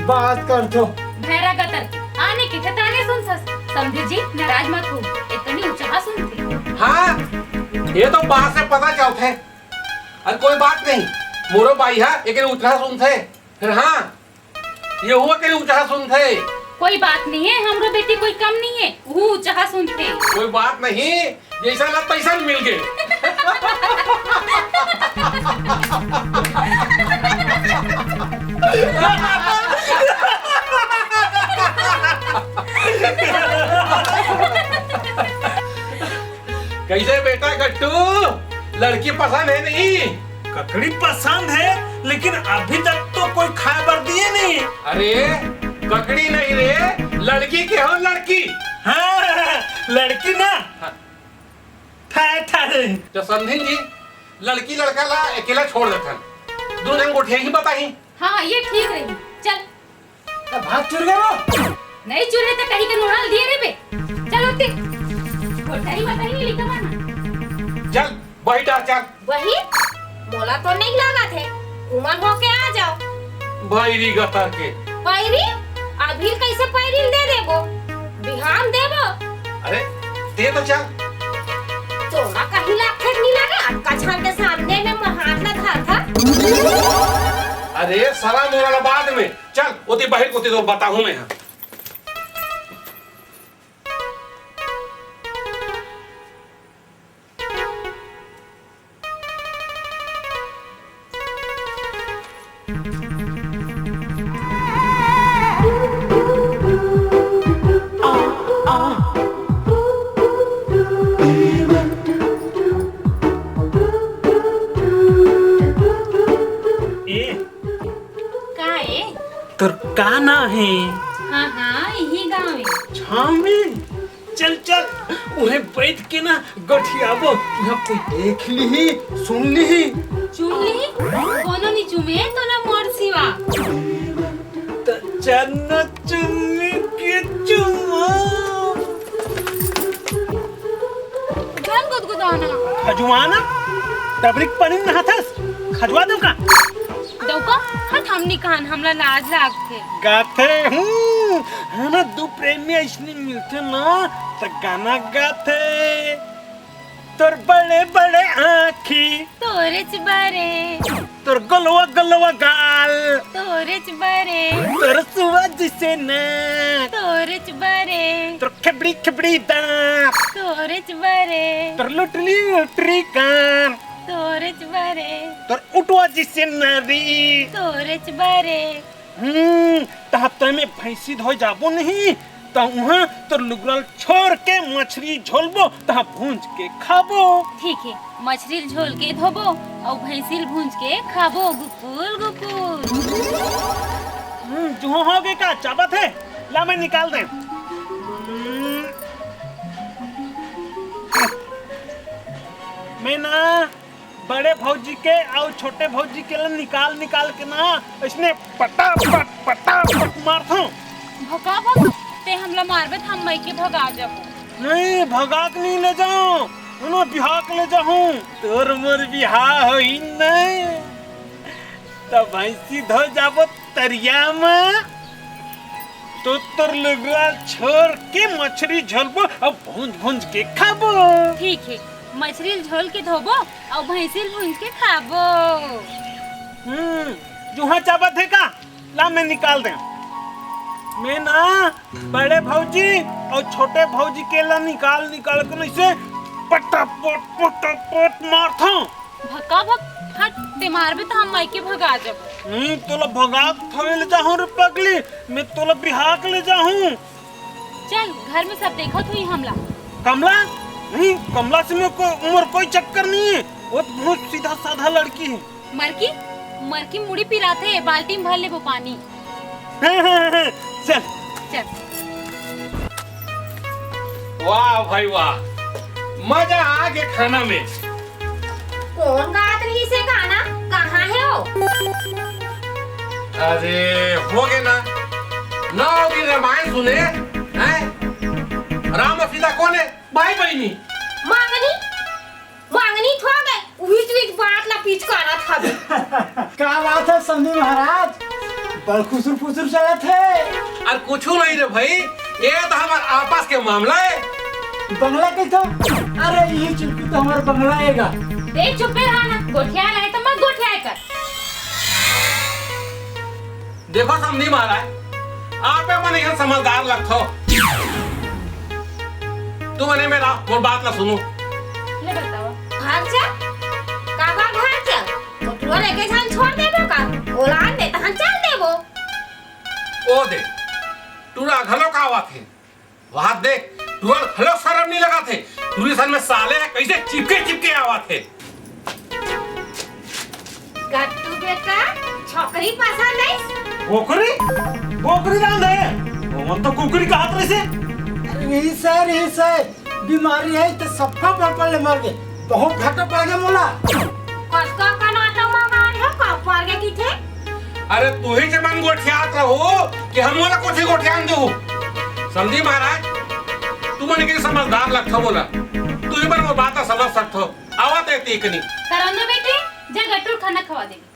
बात कर दो। भैरा गतर, आने के ठिकाने सुन सस। समधी जी, नाराज मत हो, इतनी ऊंचा सुनते। हाँ, ये तो बात से पता चलते। अरे कोई बात नहीं, मोरो बाई हा, एक ऊंचा सुनते। फिर हाँ, ये हुआ के ऊंचा सुनथे। कोई बात नहीं है, हमरो बेटी कोई कम नहीं है, वो ऊंचा सुनथे। कोई बात नहीं, जैसा ला तैसा मिल गए। कैसे बेटा गट्टू, लड़की पसंद है नहीं? ककड़ी पसंद है, लेकिन अभी तक तो कोई खाए बर दिए नहीं। अरे, ककड़ी नहीं रे, लड़की के हो, लड़की। हाँ, लड़की ना। हाँ। ठा, ठा रे। तो समधिन जी, लड़की लड़का ला अकेला छोड़ देथन, दू जन गोठिया ही बताही। हाँ, ये ठीक रही। चल। त भात चुर गए वो? नहीं चुरे तो कहीं के नोड़ल दिए रे बे। चल उठे। कोठरी में कहीं लिखा बना। चल, बहिटा चल। वही? मोला तो नहीं लागत है। उमन होके आ जाओ। भैरी गतर के। पैरी? अभी कैसे पैरी दे देबो? बिहान देबो। अरे, दे तो चल। तोला कहीं लागथे नहीं लागे, अक्का छान के सामने में मोर हाथ ला धर था। अरे, सरा मोरा ला बाद में। चल, ओती बहिर कोती तो बताहूं मैं हा। ए, का ए? तोर का नाम हे? हाँ, हाँ, इही गाँव ए। छामी? चल चल, उहें बैठ के ना गोठियाबो, इहाँ कोई देख लिही, सुन लिही। चुम लिही? कोनो नी चुमे तोला मोर सिवा। त चन्ना चुम्मी के चुमा। चल गुदगुदाना। खजुआना? डबरी के पानी में नहाथस? खजुआ दो का? दौका, हट, हम नी कहन, हमला लाज लागथे। गाथे हूँ, है ना, दू प्रेमी अइसने मिलथे ना, त गाना गाथे। तोर बड़े बड़े आँखी, तोरेच बरे। तोर गोलवा गोलवा गाल, तोरेच बरे। तोर सुआ जिसे ना, तोरेच बरे। तोर खेबड़ी खेबड़ी दाँत, तोरेच बरे। तोर लुटरी लुटरी कान, तोरेच बरे। तोर उठवा जिसे नारी, तोरेच बरे। हम्म, तहाँ तय में भैंसी धोए जाबो नहीं, त उहाँ तोर लुगरा ल छोर के मछरी झोलबो, तहाँ भूंज के खाबो। ठीक हे, मछरी ल झोल के धोबो अउ भैंसी ल भूंज के खाबो, गुकुल गुकुल। हम्म, जुहाँ होगे का, चाबत हे? ला मैं निकाल दे। हम्म। मैं ना बड़े भौजी के अउ छोटे भौजी के ला निकाल निकाल के ना, अइसने पटापट पटापट मारथों। भका भक, ते हमला मारबे त हम मइके भगा जाबो। नहीं, भगा के नहीं ले जाओं, ओनो बिहा के ले जाहूँ। तोर मोर बिहा होही नहीं, त भैंसी धो जाबो तरिया में। तो तोर लुगरा छोर के मछरी झोलबो अउ भूंज भूंज के खाबो। ठीक हे, मछरी ल झोल के धोबो अउ भैंसी ल भूंज के खाबो। हम्म, जुहाँ चाबत हे का? ला मैं निकाल दे। मैं ना बड़े भौजी अउ छोटे भौजी के ला निकाल निकाल के अइसे पटापट पटापट मारथों। भका भक, हट, ते मारबे त हम मइके भगा जाबो। नहीं, तोला भगा के थवे ले जाहूँ रे पगली, मैं तोला बिहा के ले जाहूँ। चल, घर में सब देखत होही हमला। कमला? नहीं, कमला से मैं को, मोर कोई चक्कर नहीं हे। वो तो बहुत सीधा साधा लड़की हे। मरकी, मरकी मुड़ी पिराथे, बाल्टी में भर लेबो पानी। हाँ, हाँ, हाँ, चल। चल। वाह भाई वाह, मजा आ गया खाना में। कोन गात रहिस हे गाना? कहाँ हे वो? अरे, होगे ना, नौ दिन रामायण सुने, हैं? राम अउ सीता कोन हे? भाई बहिनी। मांगनी, मांगनी थोगे, उहीच उहीच बात ला पिचकारत हवे। का बात हे समधी महाराज? बड़ खुसुर फुसुर चलत हे। अरे कुछू नहीं रे भाई, ये तो हमर आपस के मामला हे। बंगला कहिथो? अरे इही चुटकी तो हमर बंगला हे गा। देख चुप्पे रहा ना, गोठिया रहे तो मत गोठिया कर। देखो समधी महाराज, आपे मन इहाँ समझदार लगथो। तुमन एमे रहो, मोर बात ला सुनो। ले बताओ। घर चल। काबर घर चल? तो टुरा लेके झन छोड़ देबो का? ओला आन दे तहन चल देबो। ओ दे, टुरा घलो का आवत हे। वहां देख, टुरा घलो शरम नहीं लगत हे। टुरी सन में साले हे, कइसे चिपके चिपके आवत हे। गट्टू बेटा, छोकरी पसंद आइस? बोकरी? बोकरी रांध हे? ओमन तो कुकरी कहत रहिसे। अरे रिहिस हे, रिहिस हे, बीमारी हे त सफा पड़ पड़ ले मर गे। बहुत घाटा पड़ गे मोला। कतका कन आटा मंगाए हो, कब पड़ गे किथे? अरे तुही जमन गोठियात रहो कि हम मोला कुछ गोठियान देहू। समधी महाराज, तुमन के समझदार लगथो मोला। तुही मन मोर बात ला समझ सकथो। आवा ते तीकनी। करौंदा बेटी, जा गट्टू ल खाना खवा दे।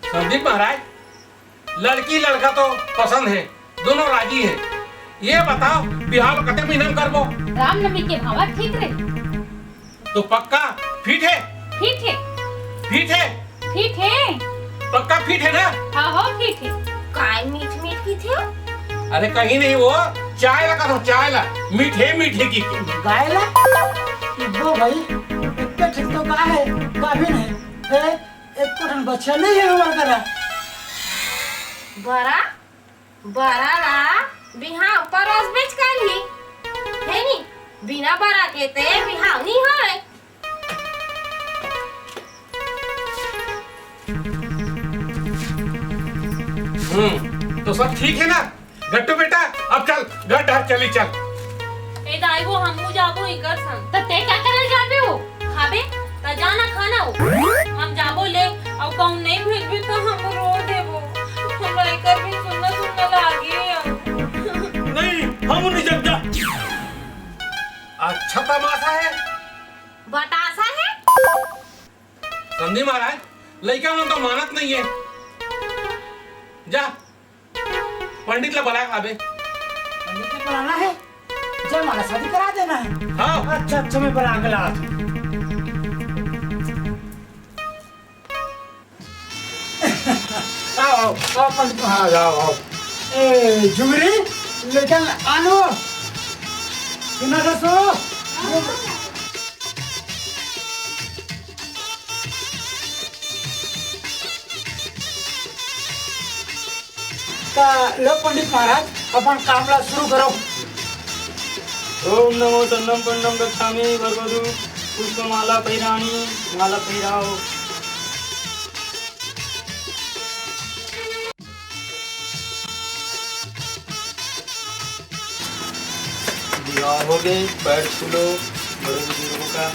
संदीप महाराज, लड़की लड़का तो पसंद हे, दोनों राजी हे। ये बताओ, बिहाव कते महीना में करबो? रामनवमी के भावा ठीक रही। तो पक्का फिट हे? फिट हे। फिट हे? फिट हे। पक्का फिट हे ना? हाँ, हो, फिट हे। काय मीठ मीठ किथे? अरे, कहीं नहीं, वो चाय ला कथों, चाय ला। मीठे, मीठे किथे। गाय ला? इब्बो भाई, इतने ठीक तो का हे, का भी नहीं। ए, एक तो ठन बच्चा नहीं हे हमर करा। बरा? बरा ला बिहाव परोस बेच कर ही, हे नी? बिना बरा के ते बिहाव नी होय। हम्म, तो सब ठीक है ना? गट्टू बेटा, अब चल, घर डहर चली चल। ए दाई वो, हमहू जाबो इकर संग। त ते का करल जाबे हो? खाबे? त जाना खाना हो। हम जाबो ले, अउ कहूँ नहीं भेजबे त हम रो देबो। हमरा इकर भी सुनना सुनना लागे अब। नहीं, हम नहीं जब जा। अच्छा तमाशा है। बतासा है? समधी महाराज, लइका मन तो मानत नहीं है। जा, पंडित ला बला के लाबे। पंडित ला बुलाना है? जयमाला शादी करा देना है? हाँ। अच्छा, अच्छा, मैं बला के लात हूँ। आओ, आओ, आओ, पंडित महाराज, आओ, आओ। ए, जुगरी, लेकिन आनो, सुना था सो? त लो पंडित महाराज, अपन काम ला शुरू करो। ओम नमो सन्नम पंडम गच्छामि भगवतु पुष्पमाला पहिराणी, माला पहिराओ। विवाह हो गए, पैर छू लो बड़े बुजुर्गों का।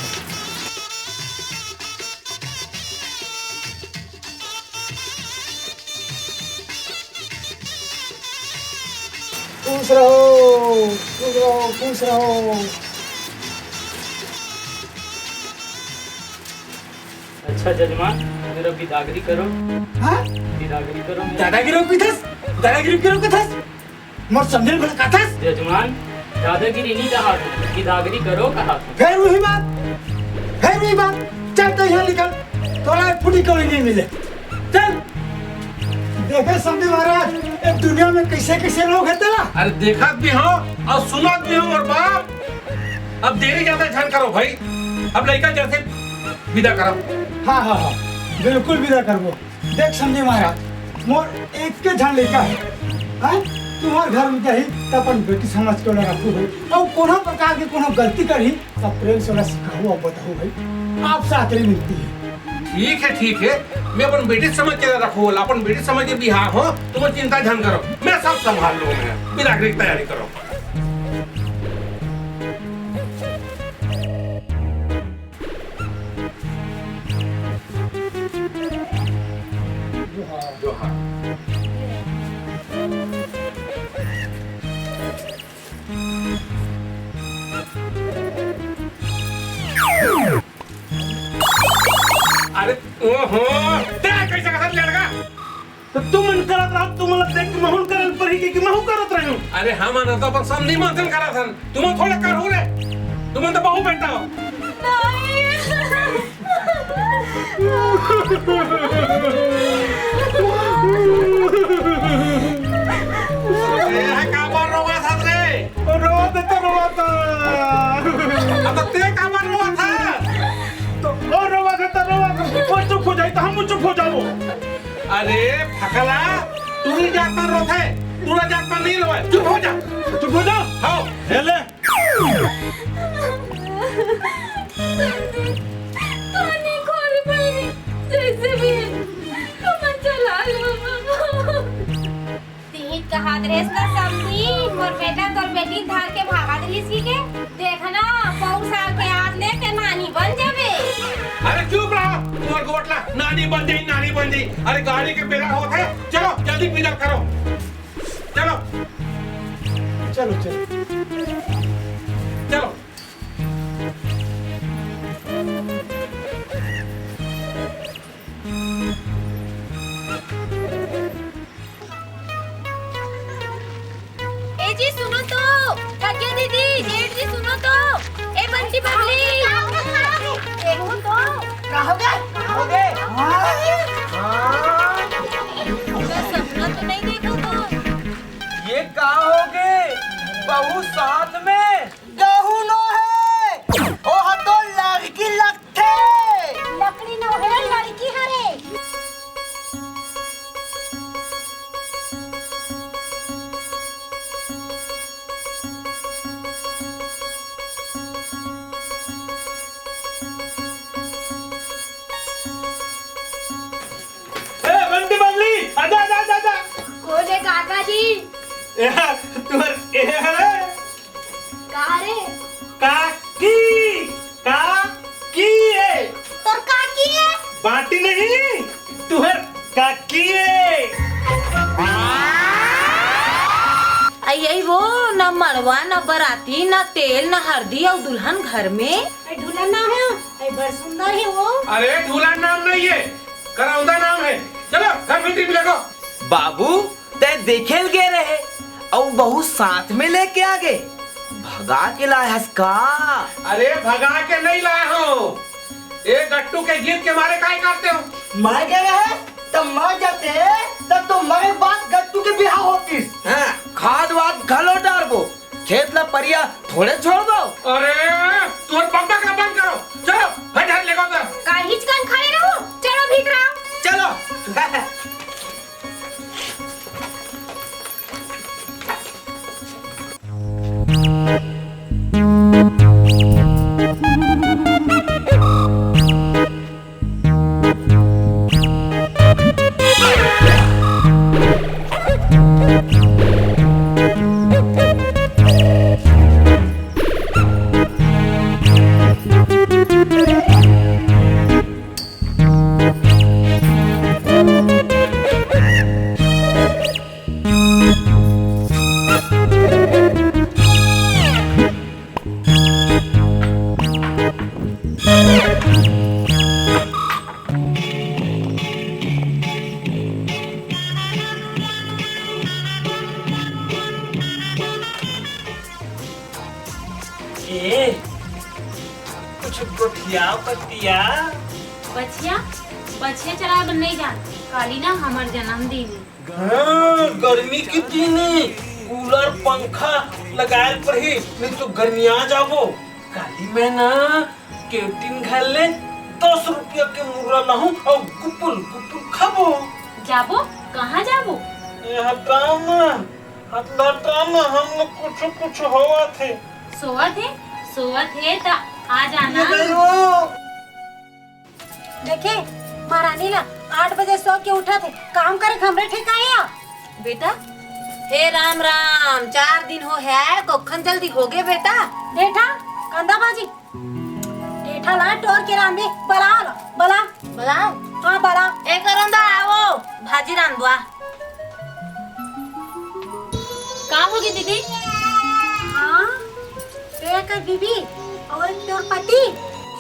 खुश रहो, खुश रहो, खुश रहो। अच्छा जजमान, मेरा बिदागरी करो। हाँ? बिदागरी करो मेरा। दादागिरी कथस? दादागिरी करो कथस? मोर समझे भला कथस? जजमान, दादागिरी नहीं कहा तू, बिदागरी करो कहा तू। फिर वही बात, फिर वही बात। चल तो यहाँ निकल, तोला एक फुटी कौड़ी नहीं मिले। चल। देखे समधी महाराज, एक दुनिया में कैसे कैसे लोग हैं तेला। अरे देखत भी हो और सुनत भी हो मोर बाप। अब देरी ज्यादा झन करो भाई, अब लइका जैसे विदा करो। हाँ, हाँ, हाँ, बिल्कुल विदा करबो। देख समधी महाराज, मोर एक के झन लइका है, हैं? तुम्हार घर में जाही त अपन बेटी समझ के ओला रखू भाई, और कोनो प्रकार के कोनो गलती करही त प्रेम से ओला सिखाहू और बताहू भाई, आपसे आखिरी विनती है। ठीक है, ठीक है, मैं अपन बेटी समझ के रखू, ओला अपन बेटी समझ के बिहाव हो, तुम चिंता झन करो, मैं सब संभाल लूँ। मैं बिदागरी की तैयारी करो। जोहार। अरे ओहो, ते कैसे कहत लड़का? तो तुमन करत रहो, तुमन ला देख के महूं करल पड़ही कि, कि महूं करत रहूं। अरे हमन तो अपन समधी मन से करत हन, तुमन थोड़े करहू रे, तुमन तो बहू बेटा हो। नहीं। ए, काबर रोवत हस रे? रोवत हे त रोवत हे। अब ते काबर रोवत हस? तो ओ रोवत हे त रोवत हे। वो चुप हो जाई त हम चुप हो जाबो। अरे फकला, टूरी जात पर रोथे, टूरा जात पर नहीं रोवे। चुप हो जा। चुप हो जा। हाँ। हे ले। पानी खोल पानी, जैसे भी है, तुम चला लो। तिही त कहत रहेस ना समधी, मोर बेटा तोर बेटी धर के भागत रहिस कि के। देखना, पौर साल के आज ले ते नानी बन जाबे। अरे चुप रहा, तुम्हार गोठला नानी बन जाई, नानी बन जाई। अरे गाड़ी के बेरा होत हे, चलो जल्दी विदा करो, चलो। चलो, चलो। चलो। ए जी, सुनो तो, कज्जा दीदी, जेठ जी, सुनो तो, ए बंटी बबली, देखो तो। का हो गे? का हो गे? हाँ? हाँ? पूरा सपना तो नहीं देखा था। ये का हो गे? बहू साथ में? गहूं नो हे, ओह तो लड़की लगथे। लकड़ी नो हे, लड़की हरे। ए, बंटी बबली, आजा, आजा, आजा, आजा। ए, तुहर ए हरे? का रे? काकी, काकी ए। तोर काकी ए? बाटी नहीं, तुहर काकी ए। अई, अई वो, न मड़वा, न बराती, न तेल, न हरदी, अउ दुल्हन घर में। अई ढूला नाम हे, अई बड़ सुंदर हे वो। अरे ढूला नाम नहीं हे, करौंदा नाम हे। चलो घर भीतरी में लेगो। बाबू, तैं देखे ल गे रहे, अउ बहू साथ में लेके आ गे। भगा के लाय हस का? अरे भगा के नहीं लाय हों। ए गट्टू के जिद के मारे काय करते हो? मैं गे रहे, तब मर जाते, तब तो मरे बाद गट्टू के बिहाव होतिस। हाँ, खाद वाद घलो डारबो, खेत ला परिया थोड़े छोड़बो। अरे, तोर बकबक ला बंद करो। चलो, हट, हट, लेगो तो। काहीच कन खड़े रहो, चलो भीतर आओ। चलो। ए, कुछ गोठिया पतिया। बछिया, बछिया चराए बर नहीं जान, काली ना हमर जन्मदिन हे। हाँ, गर्मी के दिन हे, कूलर पंखा लगाए ल परही, नहीं तो गर्मिया जाबो। काली मैं ना कैंटीन घर ले दस रुपया के मुर्रा लाहूं अउ गुपुल गुपुल खाबो। जाबो? कहाँ जाबो? ए हटा ना, हटा ना, हम लोग कुछ कुछ होवत हे। सोवत हे, सोवत हे त आ जाना। ये नहीं हो। देखे, महारानी ला आठ बजे सो के उठत हे, काम करे के हमरे ठेका हे या? बेटा, हे राम राम, चार दिन हो हे, कोखन जल्दी होगे बेटा। बेटा, कंदा भाजी, ढेठा ला टोर के रांधे, बलाओ ला, बलाओ। बलाओ? हाँ, बलाओ। ए करौंदा, आवो, भाजी रांधवा। का होगे दीदी? हाँ, ते कर बीबी अउ तोर पति।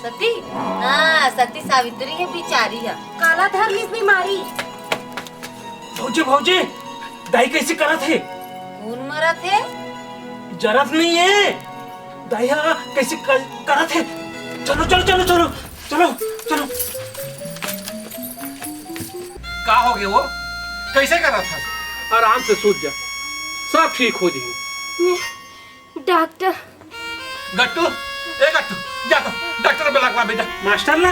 सती? हाँ, सती सावित्री हे बिचारी हे। काला धर लिस बीमारी। भौजी, भौजी, दाई कइसे करत हे? खून मरत हे? जरत नहीं हे। दाई हा कइसे कर, करत हे? चलो, चलो, चलो, चलो, चलो, चलो। का होगे वो? कइसे करत हस? आराम से सूत जा, सब ठीक हो जाही। डॉक्टर। गट्टू, ए गट्टू, जा तो डॉक्टर बला के ला बेटा। मास्टर ला?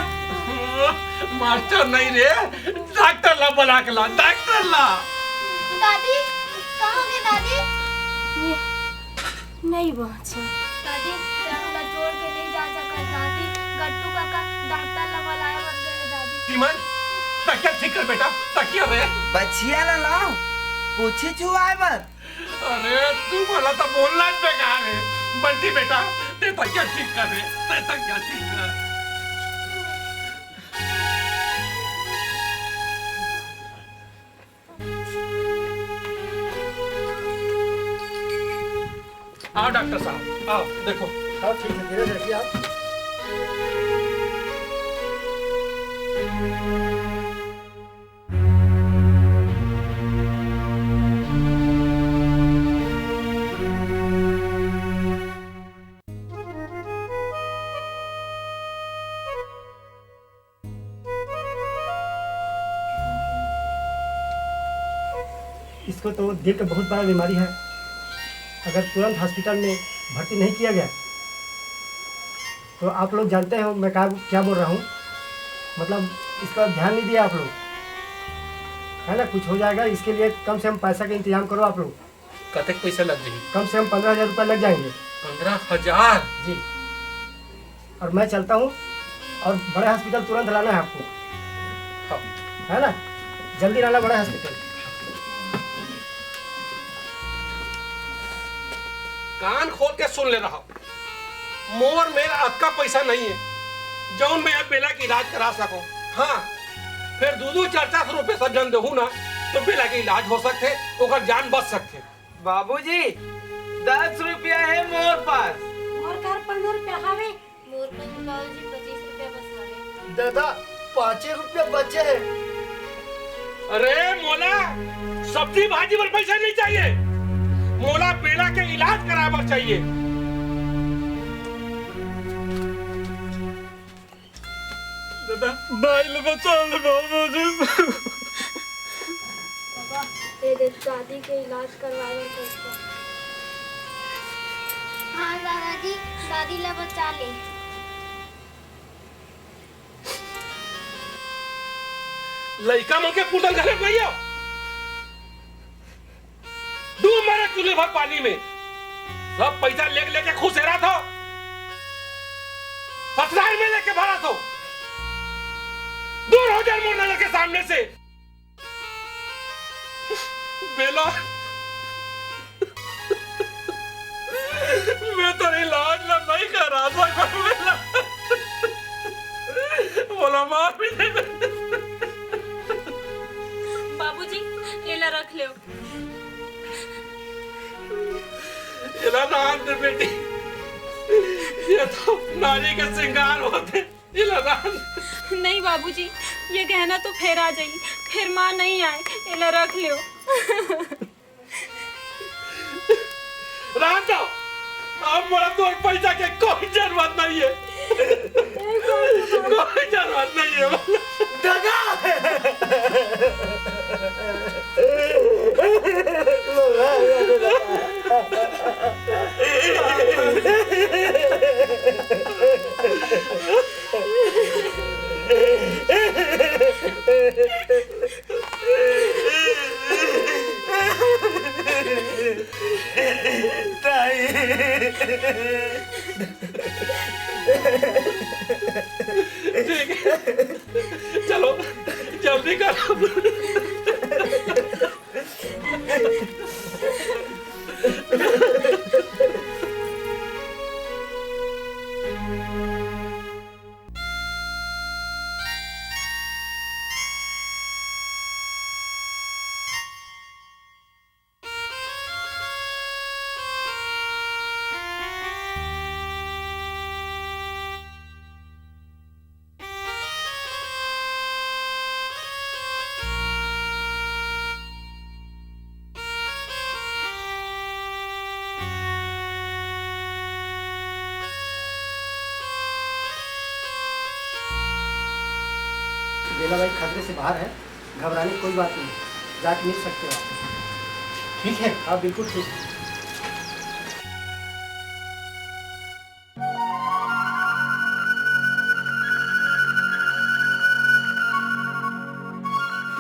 मास्टर नहीं रे, डॉक्टर ला बला के ला, डॉक्टर ला। दादी, का होगे दादी? नहीं बाँचा। दादी, ते हमला छोड़ के नहीं जा सकत दादी। गट्टू काका डॉक्टर ला बलाए बर गे हे दादी। तिमन, तकिया ठीक कर बेटा, तकिया रे। बछिया ला लाओ, पोछी छुआए बर। अरे, तुमन ला तो बोलना ही बेकार हे। बंटी बेटा, ते तकिया ठीक कर रे, ते तकिया ठीक कर। आओ डॉक्टर साहब, आओ, देखो। हाँ, ठीक है, धीरज रखिए आप। इसको तो दिल का बहुत बड़ा बीमारी है। अगर तुरंत हॉस्पिटल में भर्ती नहीं किया गया तो आप लोग जानते हो मैं क्या, क्या बोल रहा हूँ। मतलब, इस पर ध्यान नहीं दिया आप लोग, है ना? कुछ हो जाएगा, इसके लिए कम से कम पैसा का इंतजाम करो आप लोग। कतक पैसा लग जाही? कम से कम पन्द्रह हजार रुपया लग जाएंगे। पन्द्रह हजार? जी। और मैं चलता हूँ, और बड़े हॉस्पिटल तुरंत लाना है आपको। हाँ। है ना? जल्दी लाना बड़े हॉस्पिटल। कान खोल के सुन ले रहा, मोर मेर अतका पैसा नहीं है, जौन मैं अब बेला के इलाज करा सकूं। हाँ, फिर दू दू चार चार सौ रुपये सब जन देहू ना, तो बेला के इलाज हो सकथे, ओकर जान बच सकथे। बाबूजी, दस रुपया है मोर पास। मोर घर पंद्रह रुपया हवे। मोर पास बाबूजी पच्चीस रुपया बस हवे। दादा, पाँचे रुपया बचे है। अरे मोला सब्जी भाजी बर पैसा नहीं चाहिए, मोला बेला के इलाज कराए बर चाहिए। दादा, भाई ले बचा ले बाबूजी। बाबा, ये देख दादी के इलाज करवाए बर पैसा। हाँ दादाजी, दादी ला बचा ले। लइका मन के पुतल घरे भैया। डूब मरे चूल्हे भर पानी में, सब पैसा लेके लेके खुश रहत हो, ससुराल में लेके भरत हो, दूर हो जा मोर नजर के सामने से। बेला, मैं तो इलाज ला नहीं करा सकूं बेला, मोला मार भी दे। बाबूजी, एला रख लेव। एला रहन दे बेटी, ये तो नारी के श्रृंगार होथे, एला रहन। नहीं बाबूजी, ये गहना तो फेरा जाही, फिर माँ नहीं आए, एला रख लेव। रहन दो, अब मोला तोर पैसा के कोई जरूरत नहीं है। कोई जरूरत नहीं है। दादा! ठीक है, चलो जल्दी करो। बेला भाई खतरे से बाहर है, घबराने की कोई बात नहीं है, जाके मिल सकते हो आप। ठीक है। हाँ, बिल्कुल ठीक।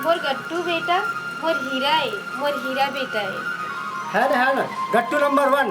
मोर गट्टू बेटा, मोर हीरा ए, मोर हीरा बेटा ए। है ना, है ना, गट्टू नंबर वन।